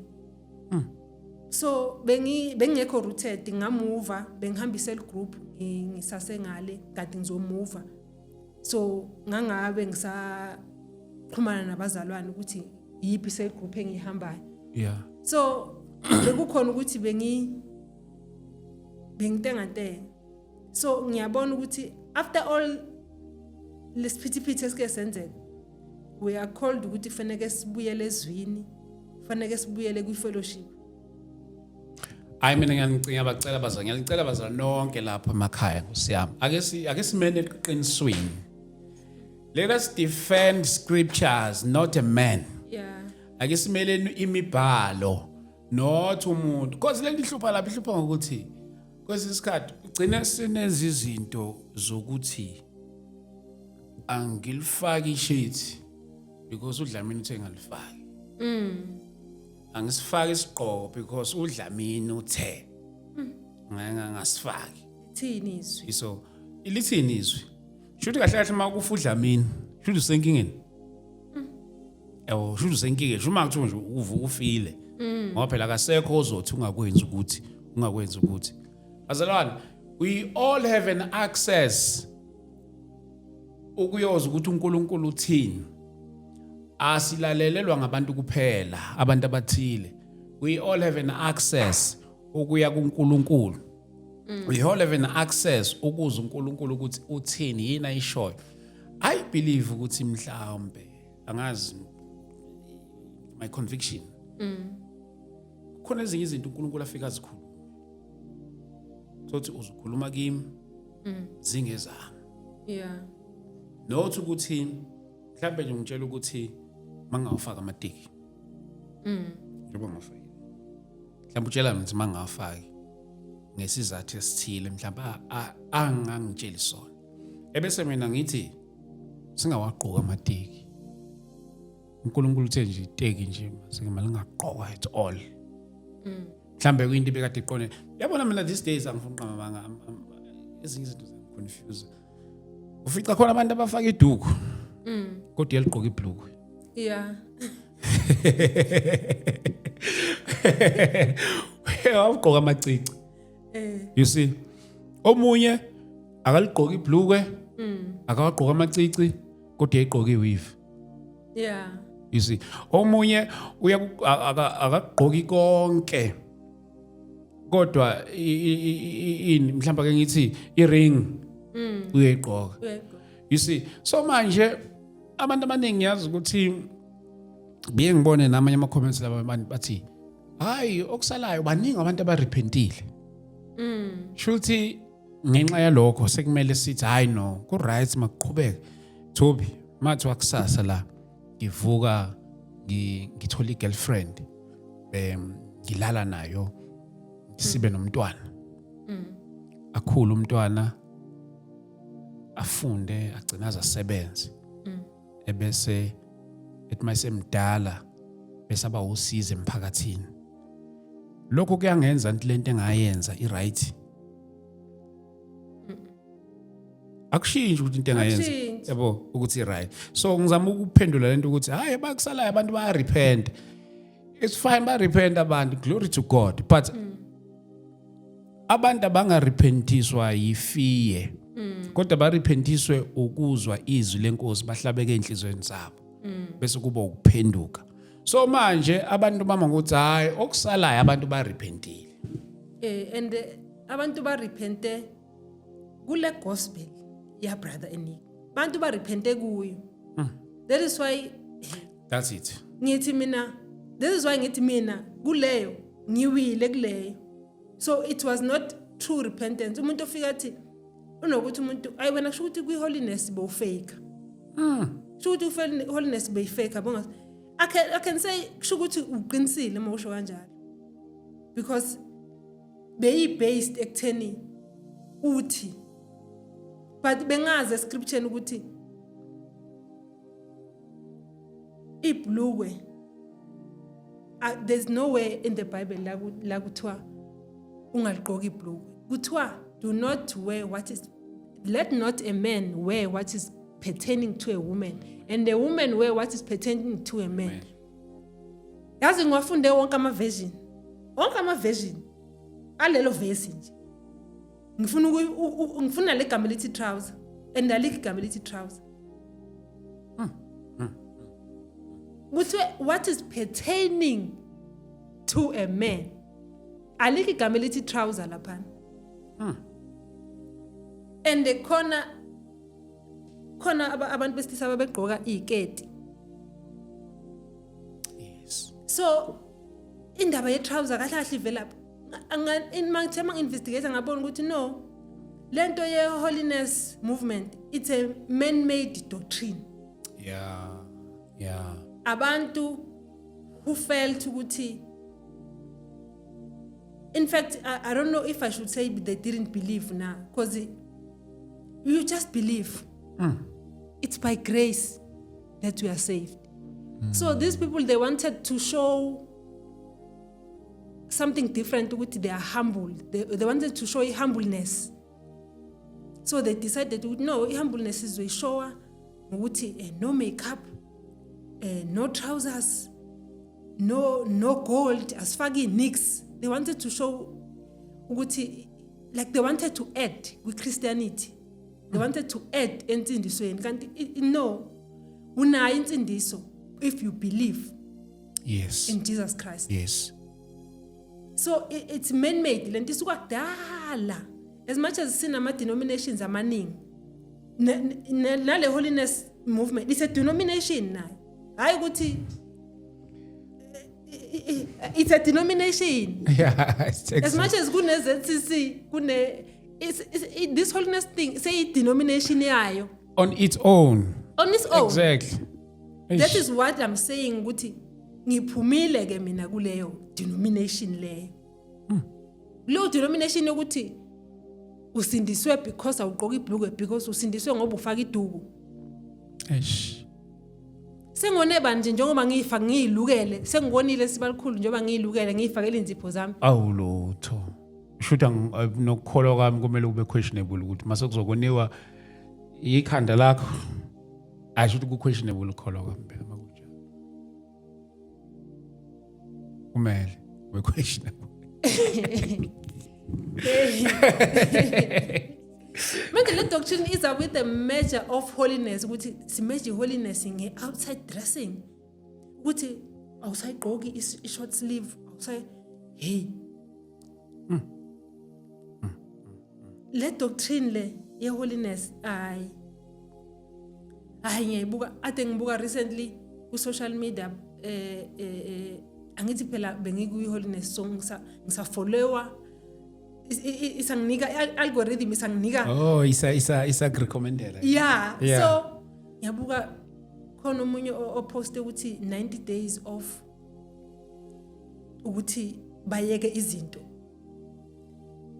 Speaker 2: So bengekho rooted, ngamuva bengihambisa el group ngisasengale kanti ngizomuva. So ngangabe ngisaxhumana nabazalwane ukuthi yiphi cell group engiyihambayo. So bekukhona ukuthi bengitengantenga. So ngiyabona ukuthi after all lesiphithiphithi esike senzeka, we are called ukuthi kufanele sibuyele ezwini, kufanele sibuyele kwi-fellowship.
Speaker 1: Hayi, mina ngiyanicinga, bacela bazali, ngiyanicela bazali nonke lapho emakhaya, nkosi yami. Ake simene eqinisweni. Let us defend scriptures, not a man. Ake simeleni imibhalo, not umuntu. Because lento ihlupha lapha, ihlupha ngokuthi kwesinye isikhathi ugcina sinezi izinto zokuthi angilifaki ishithi because uDlamini uthe ngalifaki. Angisifaki isigqoko because uDlamini uthe ngasifaki.
Speaker 2: Lithini izwi?
Speaker 1: So lithini izwi? Shuthi kahle kahle uma kufa uDlamini, shuthi usenkingeni. Yabo, shuthi usenkingeni. Shuthi uma kuthiwa nje uvuka ufile. Ngoba phela akasekho ozothi ungakwenzi ukuthi ungakwenzi ukuthi. Bazalwane, we all have an access ukuyoza ukuthi uNkulunkulu uthini. Asilalelelwa ngabantu kuphela, abantu abathile. We all have an access ukuya kuNkulunkulu. We all have an access ukuza uNkulunkulu ukuthi uthini, yini ayishoyo. I believe ukuthi mhlawumbe, angazi, my conviction, kukhona ezinye izinto uNkulunkulu afika azikhulume, sothi uzukhuluma kimi zingezami. Not ukuthi mhlawumbe nje ngitshela ukuthi mangawafaka amateki njengoba ngawafakile, mhlawumbe utshela mina ukuthi mangawafaki ngesizathu esithile, mhlawumbe angangitsheli sona, ebese mina ngithi singawagqoka amateki. uNkulunkulu uthe nje iteki nje sike malingagqokwa at all. Mhlambe kuyinto ebekade iqonde. Yabona, mina these days angifuni uqamba amanga, ezinye izinto ziyangiconfuse. Ufica khona abantu abafaka iduku kodwa uyaligqoka ibhlukwe. Wawugqoka amacici. You see, omunye akaligqoka ibhlukwe, akawagqoka amacici, kodwa uyayigqoka iweave. You see, omunye uya akagqoki konke, kodwa ini, mhlawumbe ake ngithi i-ring uyayigqoka.
Speaker 2: Uyayigqoka.
Speaker 1: You see, so manje abantu abaningi, yazi ukuthi biye ngibone namanye ama comments laba, abantu bathi hayi, okusalayo baningi abantu abarepentile. Shuthi ngenxa yalokho sekumele sithi hayi no, ku right, makuqhubeke. Toby, mathi wakusasa la ngivuka ngithola i-girlfriend, ngilala nayo, sibe nomntwana, akhule umntwana, afunde, agcina azasebenze, ebese ethi mayisemdala bese aba usizo emphakathini, lokho kuyangenza nti lento engayenza i-right? Akushintshi ukuthi into engayenza
Speaker 2: Akushintshi.
Speaker 1: yabo ukuthi i-right. So ngizama ukuphendula lento ukuthi hayi, bakusalayo abantu bayarepent, it's fine, bayarepent abantu, glory to God, but abantu abangarepentiswa yifear, kodwa barepentiswe ukuzwa izwi lenkosi, bahlabeke enhlizweni zabo, bese kuba ukuphenduka. So manje abantu bama ngokuthi hayi, okusalayo abantu barepentile.
Speaker 2: And abantu barepente kule gospel ya brother Enik, bantu barepente kuyo. That is why
Speaker 1: That's it.
Speaker 2: ngithi mina, this is why ngithi mina kuleyo ngiwile kuleyo. So it was not true repentance. Umuntu ofika athi unokuthi umuntu ayi, wena kusho ukuthi kwi-holiness bowufake, kusho ukuthi holiness beyifake, bonga. I can say kusho ukuthi uqinisile uma usho kanjalo, because beyi-based ekutheni uthi, but bengazi escripture ukuthi ibhlukwe, there's nowhere in the Bible la kuthiwa ungaligqoki ibhlukwe. Kuthiwa do not wear what is, let not a man wear what is pertaining to a woman, and a woman wear what is pertaining to a man. Yazi ngiwafunde wonke ama-version, wonke ama-version alelo vesi nje. Ngifuna ngifuna le gama elithi trouser, and alikho igama elithi trouser. Kuthiwe what is pertaining to a man, alikho igama elithi trouser laphana. And khona abantu besilisa ababegqoka iziketi. So indaba ye-trouser kahle kahle ivela mangithe ma-investigate, ngabona ukuthi no, lento ye-holiness movement, it's a man-made doctrine. Abantu who felt ukuthi, in fact, I don't know if I should say they didn't believe now, because you just believe. It's by grace that we are saved. So these people, they wanted to show something different ukuthi they are humble. They wanted to show humbleness, so they decided ukuthi no, i-humbleness izoyishowa ngokuthi no makeup, no trousers, no gold, asifaki nix. They wanted to show ukuthi, like, they wanted to add kwi-Christianity, they wanted to add ensindisweni, kanti no, unayo insindiso if you believe in Jesus Christ. So it's man made lento, isuka kudala. As much as sinama denominations amaningi, nale holiness movement, it's a denomination nayo. Hayi ukuthi it's a denomination.
Speaker 1: Yeah, it's
Speaker 2: As much as kune ZCC, kune this holiness thing say denomination yayo.
Speaker 1: On its own.
Speaker 2: On its own. That
Speaker 1: Eish.
Speaker 2: is what I'm saying ukuthi ngiphumile ke mina kuleyo denomination leyo. Leyo denomination yokuthi usindiswe because awugqoka ibhlukwe, because usindiswe ngoba ufaka iduku.
Speaker 1: Eish.
Speaker 2: Sengone banje njengoba ngiyifa ngiyilukele, sengibonile sibalikhulu njengoba ngiyilukele ngiyifakele inzipho zami.
Speaker 1: Awulutho. Shutha nokukholwa kwami kumele kube questionable ukuthi mase kuzokoniwa ikhanda lakho. Ayisho ukuthi ku questionable ukukholwa kwami phela makunjalo. Kumele kube questionable.
Speaker 2: Manje le doctrine is with the measure of holiness, ukuthi simeasure holiness nge-outside dressing, ukuthi awusayigqoki i-short sleeve, awusayi, hey, le doctrine le ye-holiness, hayi hayi, ngiyayibuka. Ade ngibuka recently ku-social media, angithi phela bengikuyi-holiness, so ngisafollowa, isanginika i-algorithm, isanginika.
Speaker 1: Oh, isa recommendela.
Speaker 2: Yeah. So ngiyabuka khona omunye oposte ukuthi 90 days of ukuthi bayeke izinto,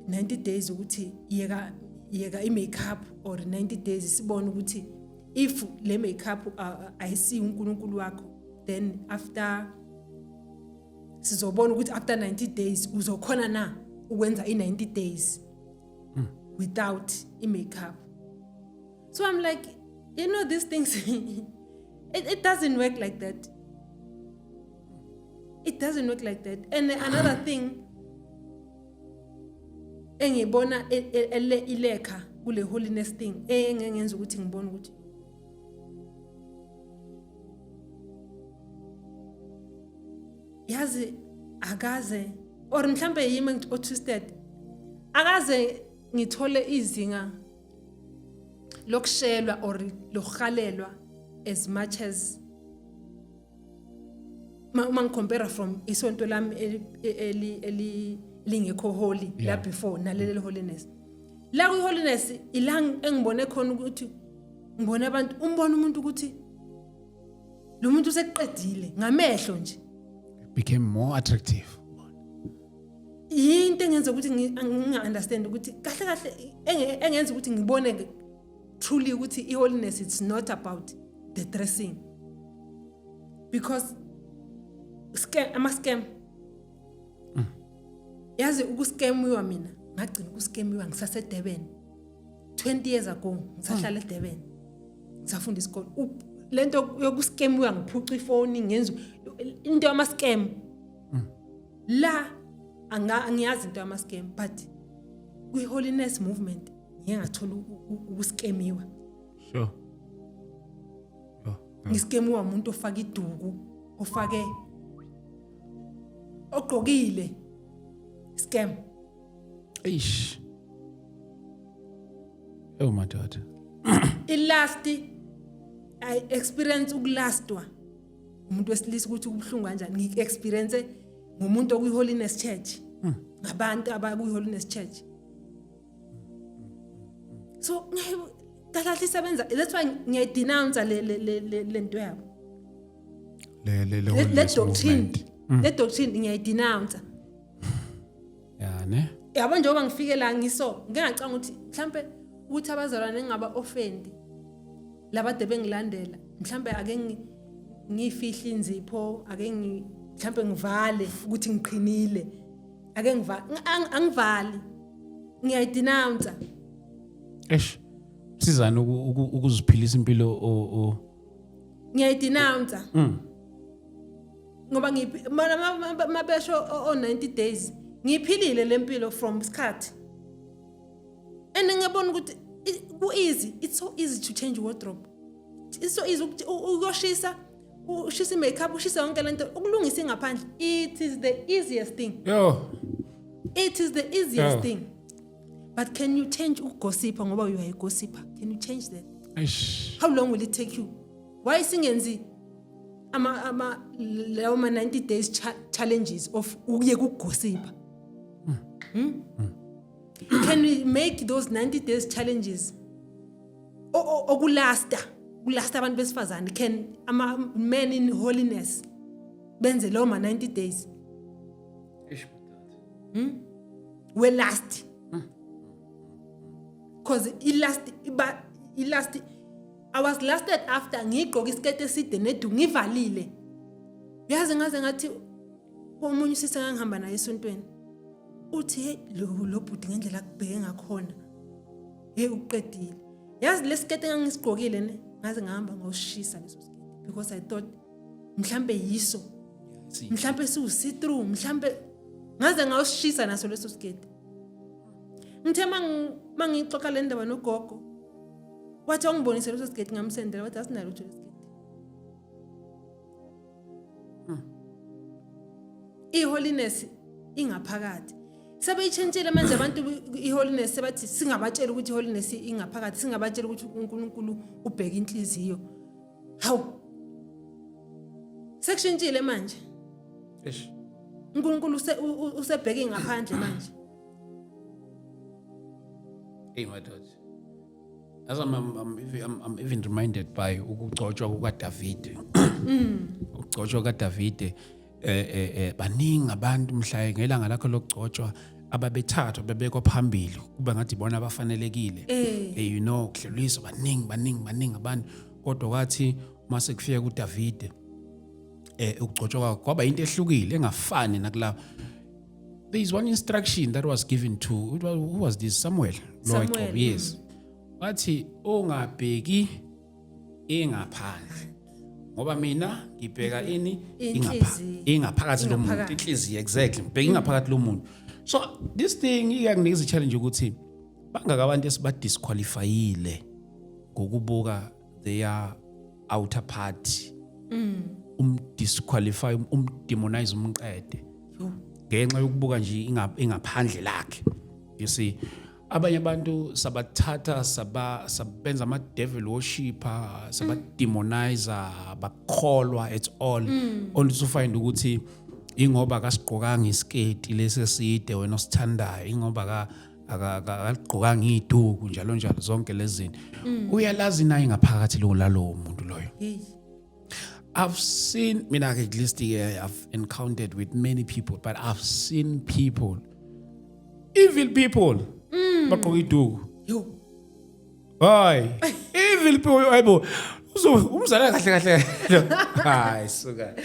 Speaker 2: 90 days ukuthi yeka yeka i-makeup, or 90 days sibone ukuthi if le makeup ayisiyo uNkulunkulu wakho, then after sizobona ukuthi after 90 days uzokhona na ukwenza i-90 days without i-makeup. So I'm like, these things, it doesn't work like that. It doesn't work like that. And another thing engibona ilekha kule holiness thing, engenza ukuthi ngibone ukuthi yazi akaze, or mhlambe yimi o-twisted, akaze ngithole izinga lokushelwa or lokuhalelwa as much as uma ngicompare from isonto lami eli lingekho holy la before naleli holiness. La kwi holiness ila engibone khona ukuthi ngibone abantu, umbona umuntu ukuthi lo muntu usekuqedile ngamehlo nje.
Speaker 1: Became more attractive.
Speaker 2: Yinto engenza ukuthi nginga-understand ukuthi kahle kahle engenza ukuthi ngibone truly ukuthi i-holiness, it's not about the dressing, because scam, ama-scam, yazi ukuscamiwa, mina ngagcina ukuscamiwa ngisaseDurban 20 years ago, ngisahlala eDurban, ngisafunda isikole. Lento yokuscam, uyangiphuca ifoni, ngenza into yama scam la, angiyazi into yama scam, but kwi holiness movement ngike ngathola ukuscamiwa.
Speaker 1: Sure.
Speaker 2: Ngiscamiwa umuntu ofaka iduku, ofake, ogqokile, scam.
Speaker 1: Eish. Oh madoda.
Speaker 2: Ilust, I experience ukulastwa umuntu wesilisa, ukuthi kubuhlungu kanjani. Ngiku-experience ngumuntu okwi-holiness church, ngabantu abakwi-holiness church. So kahle kahle isebenza, that's why ngiyayidenounce le nto yabo.
Speaker 1: Le
Speaker 2: Le
Speaker 1: holiness
Speaker 2: doctrine.
Speaker 1: Movement.
Speaker 2: Le doctrine ngiyayidenounce.
Speaker 1: Ya ne?
Speaker 2: Yabo, njengoba ngifike la ngiso, ngike ngacanga ukuthi mhlambe ukuthi abazalwane ngingaba offend labade bengilandela, mhlambe ake ngifihle inzipho, ake mhlambe ngivale ukuthi ngiqhinile, ake angivali, ngiyayidenounce.
Speaker 1: Eish. Sizana ukuziphilisa impilo o
Speaker 2: Ngiyayidenounce ngoba ngiphi mana mabesho o 90 days ngiphilile lempilo from isikhathi, and ngiyabona ukuthi ku easy, it's so easy to change wardrobe, it's so easy ukuthi uyoshisa, ushisa i-makeup, ushisa yonke lento, ukulungisa ingaphandle. It is the easiest thing.
Speaker 1: Yo.
Speaker 2: It is the easiest thing, but can you change ukugosipha? Ngoba you are a gossiper, can you change that?
Speaker 1: Eish.
Speaker 2: How long will it take you? Why singenzi ama lawo ma 90 days challenges of ukuyeka ukugosipha? Can we make those 90 days challenges okulasta, kulasta abantu besifazane? Can ama men in holiness benze lawo ma 90 days
Speaker 1: Eish.
Speaker 2: We lust? Cause ilust iba ilust. I was lusted after ngigqoka isikete eside neduku ngivalile. Uyazi, ngaze ngathi omunye usisi engangihamba naye esontweni, uthi, "Hey, lo bhuti ngendlela akubheke ngakhona, hey, uqedile." Yazi, lesikete engangisigqokile ne, ngaze ngahamba ngosishisa leso sikete because I thought mhlambe yiso, mhlambe siwu see through, mhlambe. Ngaze ngawusishisa naso leso sikete. Ngithe mangixoxa le ndaba nogogo, wathi awungibonise leso siketi. Ngamsendela, wathi asinalo lutho lesiketi. I-holiness ingaphakathi. Sebeyitshentshile manje abantu i-holiness, sebathi singabatshela ukuthi i-holiness ingaphakathi, singabatshela ukuthi uNkulunkulu ubheka inhliziyo. Hawu, sekushintshile manje.
Speaker 1: Eish.
Speaker 2: uNkulunkulu usebheke ngaphandle manje.
Speaker 1: Hey madoda. As I'm even reminded by ukugcotshwa kukaDavid. Ukugcotshwa kukaDavid, baningi abantu mhla ngelanga lakho lokugcotshwa ababethathwa bebekwa phambili kuba ngathi bona abafanelekile. Kuhleliswa baningi, baningi, baningi abantu, kodwa kwathi mase kufika kuDavid, ukugcotshwa kwakhe kwaba into ehlukile engafani nakulabo. There is one instruction that was given to who was this? Samuel lo.
Speaker 2: Samuel.
Speaker 1: Wayigcoba, yes. Wathi ungabheki ingaphandle ngoba mina ngibheka ini?
Speaker 2: Inhliziyo.
Speaker 1: Ingaphakathi lomuntu.
Speaker 2: Ingaphakathi.
Speaker 1: Inhliziyo, exactly, ngibheka ingaphakathi lomuntu. So this thing iyakunikeza i-challenge ukuthi bangaka abantu esibadisqualifyile ngokubuka their outer part, umdisqualify, umdemonize, umqede ngenxa yokubuka nje ingaphandle lakhe. You see, abanye abantu sabathatha, sabenza ama devil worshipper, sabademonizer, bakholwa it's all, only to find ukuthi ingoba akasigqokanga isiketi lesi eside wena osithandayo, ingoba akaligqokanga iduku, njalo njalo, zonke lezi zinto. Uyalazi naye ngaphakathi lo lalowo muntu loyo.
Speaker 2: Hey.
Speaker 1: I've seen, mina ke, at least I've encountered with many people, but I've seen people, evil people, bagqoka iduku.
Speaker 2: Yo.
Speaker 1: Hayi, evil people, hayibo. Uzo umzala kahle kahle. Hayi suka.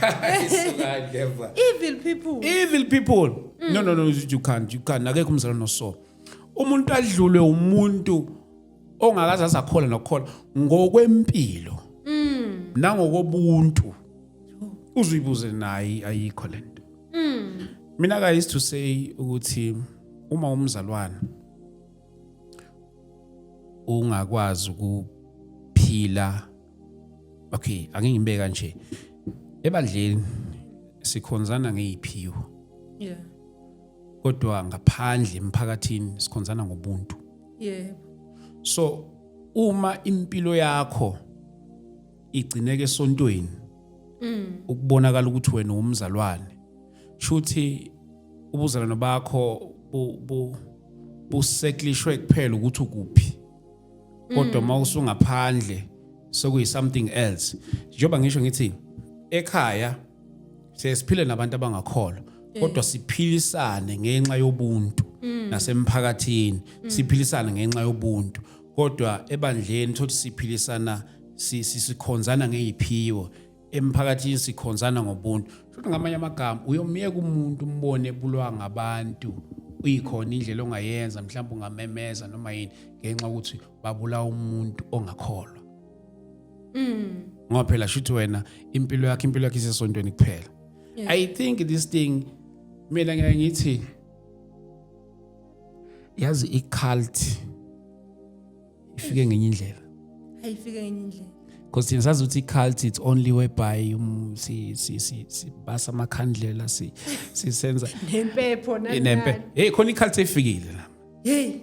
Speaker 1: Hayi suka, never.
Speaker 2: Evil people.
Speaker 1: Evil people. No, no, no, you can't, you can't. Akekho umzala noso. Umuntu adlulwe umuntu ongakaze azakhola nokukhola ngokwempilo. Nangokobuntu uzuyibuze nayi, ayikho lento. Mina ka used to say ukuthi uma umzalwane ungakwazi ukuphila, okay, ake ngibeka kanje, ebandleni sikhonzana ngeziphiwo, kodwa ngaphandle emphakathini sikhonzana ngobuntu. So uma impilo yakho igcineke esontweni, ukubonakala ukuthi wena umzalwane, shuthi ubuzalwane bakho buseklishwe kuphela ukuthi ukuphi, kodwa uma usungaphandle sekuyi something else. Njengoba ngisho ngithi ekhaya siye siphile nabantu abangakholwa, kodwa siphilisane ngenxa yobuntu, nasemphakathini siphilisane ngenxa yobuntu, kodwa ebandleni thothi siphilisana, sikhonzana ngeziphiwo, emphakathini sikhonzana ngobuntu. Futhi ngamanye amagama uyomyeka umuntu umbone ebulwa ngabantu, uyikhona indlela ongayenza, mhlawumbe ungamemeza noma yini, ngenxa ukuthi babulawa umuntu ongakholwa, ngoba phela shuthi wena impilo yakhe isesontweni kuphela. I think this thing, mina ngiyaye ngithi, yazi, i-cult ifike ngenye indlela.
Speaker 2: Ayifike ngenye indlela.
Speaker 1: Because thina sazi ukuthi i-cult, it's only whereby si si si sibasa amakhandlela, si sisenza
Speaker 2: nempepho nani.
Speaker 1: Nempe.
Speaker 2: Nani.
Speaker 1: Hey, khona i-cult efikile la.
Speaker 2: Hey.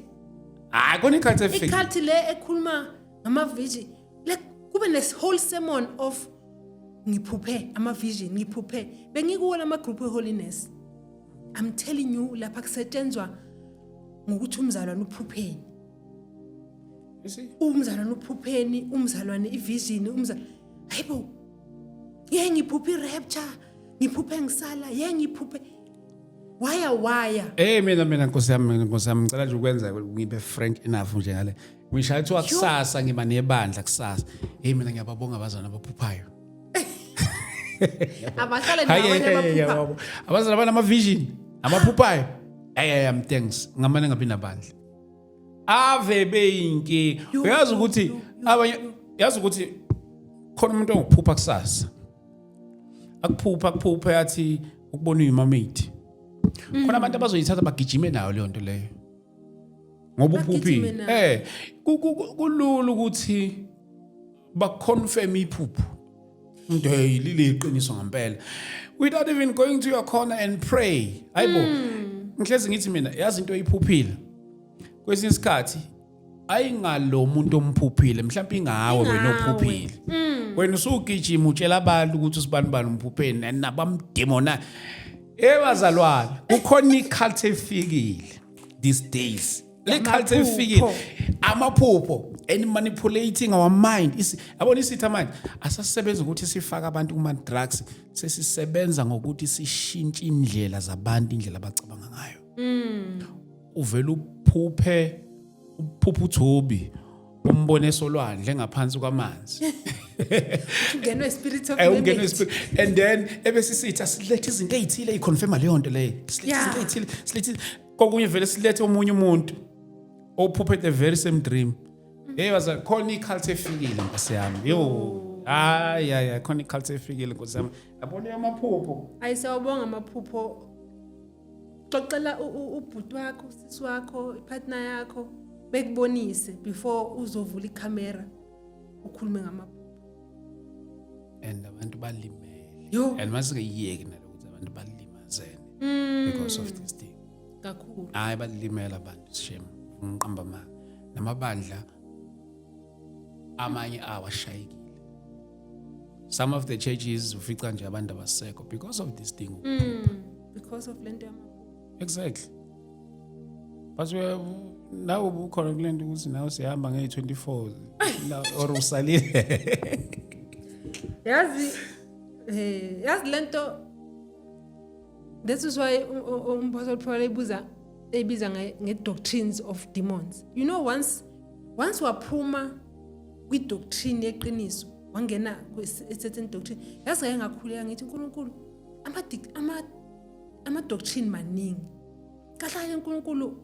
Speaker 1: Hayi, khona i-cult efikile.
Speaker 2: I-cult le ekhuluma ngama-vision, like kube nes whole sermon of ngiphuphe ama-vision, ngiphuphe bengikuwo lama-group we-holiness. I'm telling you, lapha kusetshenzwa ngokuthi umzalwane uphupheni.
Speaker 1: You see?
Speaker 2: Umzalwane uphupheni, umzalwane i-vision, umzalwane, hayibo, ye ngiphuphe i-rapture, ngiphuphe ngisala, ye ngiphuphe waya waya.
Speaker 1: Eh, mina nkosi yami, mina nkosi yami, ngicela nje ukwenza ngibe frank enough nje ngale. Ngishaya kuthiwa kusasa ngiba nebandla kusasa. Hey, mina ngiyababonga abazalwane abaphuphayo.
Speaker 2: Abahlale
Speaker 1: Hayi,
Speaker 2: nabanye
Speaker 1: hey, hey,
Speaker 2: abaphupha.
Speaker 1: ngiyababonga. Abazalwane abanama vision, abaphuphayo. Hey, hey, I'm thanks. Ngamane ngabi nabandla. Ave beyinki.
Speaker 2: Yo,
Speaker 1: Uyazi
Speaker 2: yo,
Speaker 1: ukuthi
Speaker 2: yo, yo,
Speaker 1: abanye, yazi ukuthi khona umuntu onguphupha kusasa. Akuphupha, akuphupha yathi ukubona uyi-mermaid. Khona abantu abazoyithatha bagijime nayo leyo nto leyo. Ngoba
Speaker 2: Bagijime
Speaker 1: uphuphile.
Speaker 2: nayo.
Speaker 1: Eh, kulula ukuthi baconfirm iphupho. Umuntu, hey, lile iqiniso ngempela. Without even going to your corner and pray. Hayibo. Ngihlezi ngithi mina, yazi into oyiphuphile. Kwesinye isikhathi ayingalo umuntu omphuphile, mhlawumbe ingawe wena
Speaker 2: Ingawe.
Speaker 1: ophuphile. Wena usugijima utshela abantu ukuthi usibani bani umphupheni nabamdemona. Ebazalwane, kukhona i-cult efikile these days. Le cult efikile amaphupho and manipulating our mind. Yabona isitha manje asasebenza ukuthi sifake abantu kuma drugs, sesisebenza ngokuthi sishintshe indlela zabantu, indlela abacabanga ngayo. Uvela uphuphe, uphupha uthubi umbone solwandle ngaphansi kwamanzi.
Speaker 2: Ungenwe spirit of
Speaker 1: Ungenwe
Speaker 2: mermaid.
Speaker 1: spirit, and then ebese sithi asilethe izinto ezithile eziconfirma leyo nto leyo, silethe izinto ezithile, silethe kokunye, vele silethe omunye umuntu ophuphe the very same dream. Hey baza, khona i-cult efikile, nkosi yami. Yo, hayi hayi, khona i-cult efikile, nkosi yami, yabona amaphupho.
Speaker 2: Ayi, siyawabonga amaphupho. Xoxela ubhuti wakho, usisi wakho, ipartner yakho, bekubonise before uzovula ikhamera ukhulume ngamaphupho.
Speaker 1: And abantu balimele.
Speaker 2: Yo.
Speaker 1: And masingeyiyeki nalokuthi abantu balimazene because of this thing.
Speaker 2: Kakhulu.
Speaker 1: Hayi, balimela abantu, shame, ngiqamba ma namabandla amanye awashayekile. Some of the churches ufica nje abantu abasekho because of this thing.
Speaker 2: Because of lento yamaphupho.
Speaker 1: Exactly, but nawe ubukhona kule nto ukuthi nawe sihamba ngeyi-24 or usalile?
Speaker 2: Yazi lento, this is why umpostoli Paul ebiza nge-doctrines of demons. You know, once waphuma kwi-doctrine yeqiniso, wangena kwi-certain doctrine, yazi ngake ngakhuleka ngithi, uNkulunkulu, ama-doctrine maningi kahle kahle, uNkulunkulu,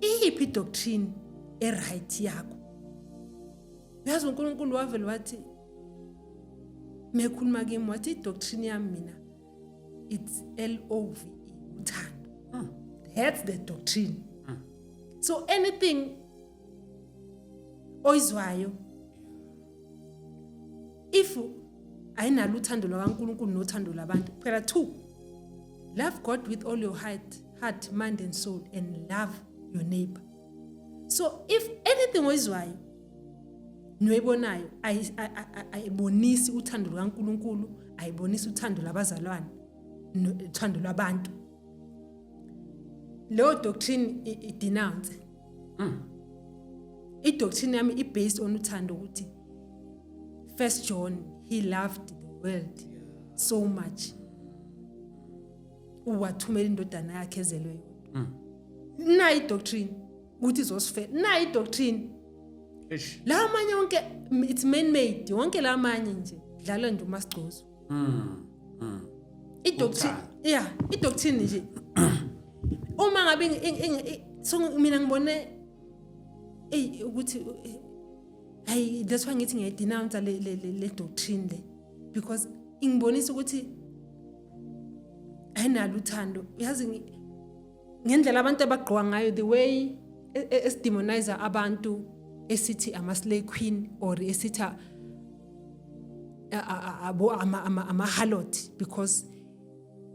Speaker 2: iyiphi i-doctrine e-right yakho? Yazi uNkulunkulu wavele wathi Mekhuluma kimi wathi i-doctrine yami mina, it's L O V E, uthando. That's the doctrine. So anything oyizwayo, if ayinalo uthando lwakaNkulunkulu nothando lwabantu phela, two, love God with all your heart, mind and soul, and love your neighbor. So if anything oyizwayo noyibonayo ayibonisi uthando lukaNkulunkulu, ayibonisi uthando labazalwane, uthando lwabantu, leyo doctrine i-denounce. I-doctrine yami i-based on uthando, ukuthi First John, he loved the world so much uwathumela indodana yakhe ezelwe yodwa. Nayi i-doctrine ukuthi izosifela, nayi i-doctrine.
Speaker 1: Eish.
Speaker 2: La amanye wonke, it's man made wonke la amanye nje, dlala nje umasigcozo. I-doctrine, yeah, i-doctrine nje uma ngabe so mina ngibone ey ukuthi hayi, that's why ngithi ngiyayidenounce le doctrine le, because ingibonisa ukuthi ayinalo uthando. Yazi, ngendlela abantu abagqoka ngayo, the way esidemonize abantu, esithi ama slay queen or esithi abo ama harlot, because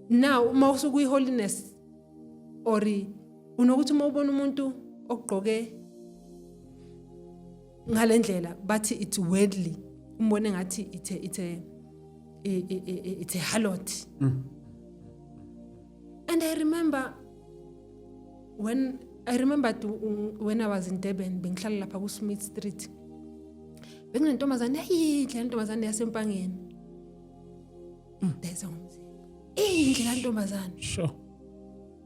Speaker 2: now uma usukuyi holiness or unokuthi uma ubona umuntu ogqoke ngalendlela, bathi it's worldly, umbone ngathi it's a harlot. And I remember when I was in Durban, bengihlala lapha ku Smith Street, bekunentombazane eyinhle, intombazane yaseMpangeni, dayisa ngomzimba, eyinhle la ntombazane.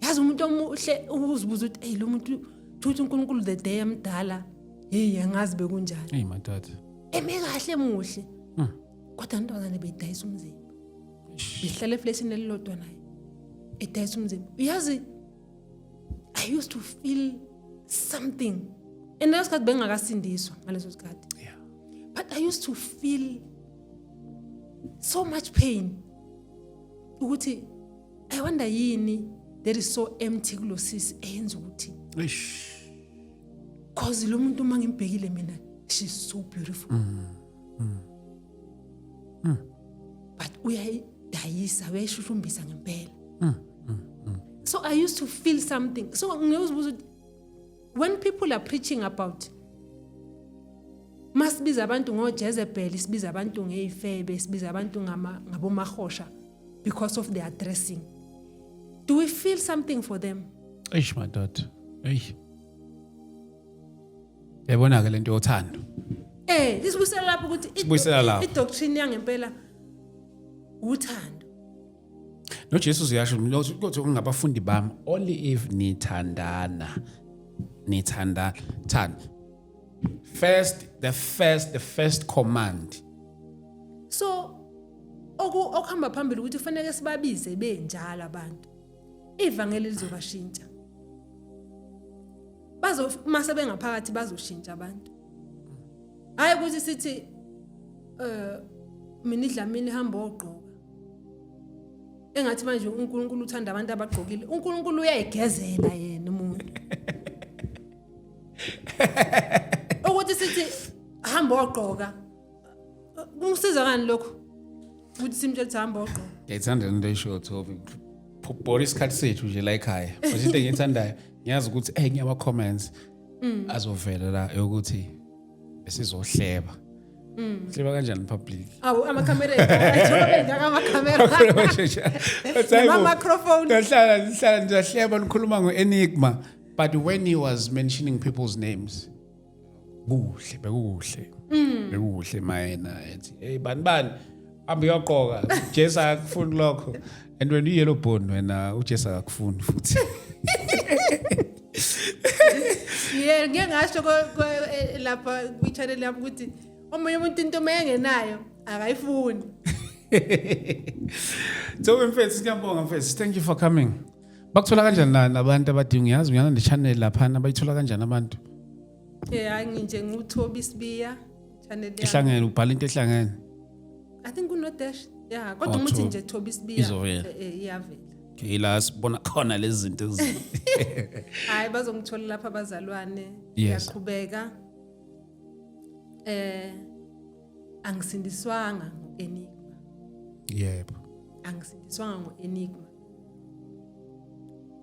Speaker 2: Yazi, umuntu omuhle, uzibuza ukuthi, hey, lo muntu thuthi uNkulunkulu the day amdala, hey, angazi bekunjani.
Speaker 1: Hey madoda.
Speaker 2: Eme kahle, muhle, kodwa intombazane beyidayisa umzimba. Behlala efleshini elilodwa naye, edayisa umzimba. Uyazi, I used to feel something, and leso sikhathi bengingakasindiswa ngaleso sikhathi, but I used to feel so much pain ukuthi I wonder yini that is so empty kulo sisi eyenza ukuthi
Speaker 1: Eish.
Speaker 2: cause lo muntu uma ngimbhekile mina, she's so beautiful, but uyayidayisa, uyayishushumbisa ngempela. So I used to feel something. So ngiyozibuza ukuthi when people are preaching about, masibiza abantu ngoJezebel, sibiza abantu ngezifebe, sibiza abantu ngabomahosha because of their dressing, do we feel something for them?
Speaker 1: Eish madoda. Eish. Yabona ke lento yothando.
Speaker 2: Isibuyisela lapho ukuthi
Speaker 1: Sibuyisela lapho.
Speaker 2: I-doctrine yangempela uthando.
Speaker 1: NoJesu uyasho ukuthi ungabafundi bami only if nithandana. Nithanda thanda. First the first the first command.
Speaker 2: So okuhamba phambili ukuthi kufanele sibabize benjalo abantu. Ivangeli lizobashintsha. Bazo mase bengaphakathi bazoshintsha abantu. Hayi ukuthi sithi mina iDlamini, hamba ogqoka. Engathi manje uNkulunkulu uthanda abantu abagqokile. uNkulunkulu uyayigezela yena umuntu. Ukuthi sithi hamba ogqoka. Kungisiza kani lokho? Ukuthi simtshele ukuthi hamba ogqoka.
Speaker 1: Ngiyayithanda lento oyishoyo, Thobi. Bhora isikhathi sethu nje la ekhaya. But into engiyithandayo, ngiyazi ukuthi ngiyama comments azovela la yokuthi besizohleba. Hleba kanjani public?
Speaker 2: Awu, amakhamera ethu, njengoba bengaka amakhamera. Nama-microphone.
Speaker 1: Ngahlala ngihlala ngiyahleba nikhuluma ngo-Enigma, but when he was mentioning people's names, kuhle bekukuhle. Bekukuhle mayena ethi, hey, bani bani, hamba uyogqoka, Jesu akakufuni lokho. And when you yellow bone wena, uJesu akakufuni futhi.
Speaker 2: Yeah, ngeke ngasho lapha kwi-channel yami ukuthi omunye umuntu into mayengenayo akayifuni.
Speaker 1: So mfethu, siyabonga mfethu. Thank you for coming. Bakuthola kanjani la nabantu abadinga, yazi ngiyana ne channel laphana, bayithola kanjani abantu?
Speaker 2: Hayi, nje nguThobi Sibiya channel yami.
Speaker 1: Ehlangene, ubhala into ehlangene.
Speaker 2: I think kuno dash. Yeah, kodwa
Speaker 1: Oh,
Speaker 2: uma uthi nje Thobi Sibiya
Speaker 1: Izovela.
Speaker 2: Iyavela.
Speaker 1: Okay, la sibona khona lezi zinto
Speaker 2: Hayi, bazongithola lapha abazalwane. Ngiyaqhubeka. Angisindiswanga ngo-Enigma. Angisindiswanga ngo-Enigma.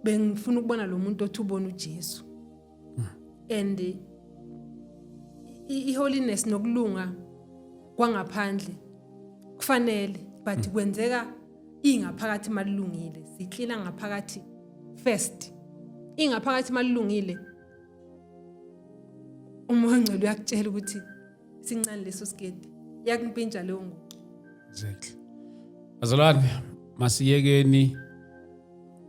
Speaker 2: Bengifuna ukubona lo muntu othi ubona uJesu. And i-holiness nokulunga kwangaphandle kufanele, but kwenzeka ingaphakathi malungile. Siklina ngaphakathi first. Ingaphakathi malungile, umoya ongcwele uyakutshela ukuthi sincane leso siketi, iyakumpintsha leyo ngubo.
Speaker 1: Exactly. Bazalwane, masiyekeni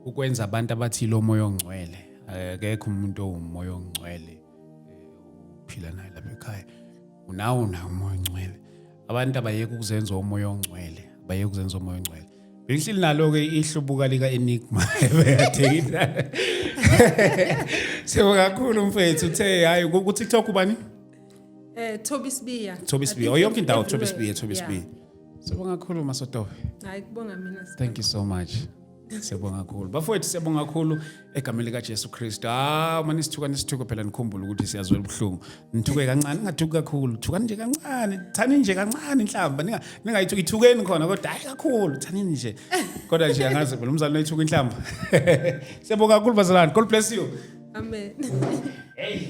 Speaker 1: ukwenza abantu abathi lo moya ongcwele. Akekho umuntu owumoya ongcwele uphila naye lapha ekhaya. Unawo nawo umoya ongcwele. Abantu abayeke ukuzenza umoya ongcwele, abayeke ukuzenza umoya ongcwele. Bengihleli nalo ke ihlubuka lika Enigma ebeyadeyina. Siyabonga kakhulu mfethu, uthe hayi ku TikTok ubani?
Speaker 2: Toby Sibiya.
Speaker 1: Toby
Speaker 2: I
Speaker 1: Sibiya.
Speaker 2: think
Speaker 1: Oh, yonke indawo Toby
Speaker 2: everywhere.
Speaker 1: Sibiya, Toby Sibiya. Siyabonga kakhulu, Masotobe.
Speaker 2: Hayi, kubonga mina.
Speaker 1: Thank you so much. Siyabonga kakhulu. Bafowethu, siyabonga kakhulu egameni lika Jesu Kristu. Ah, uma nisithuka nisithuka phela, nikhumbule ukuthi siyazwela ubuhlungu. Nithuke kancane, ningathuki kakhulu. Thukani nje kancane, thani nje kancane inhlamba. Ningayithuki, ithukeni khona kodwa hayi kakhulu, thanini nje. Kodwa nje angazi phela umzali noyithuka inhlamba. Siyabonga kakhulu, bazalwane. God bless you.
Speaker 2: Amen.
Speaker 1: Hey.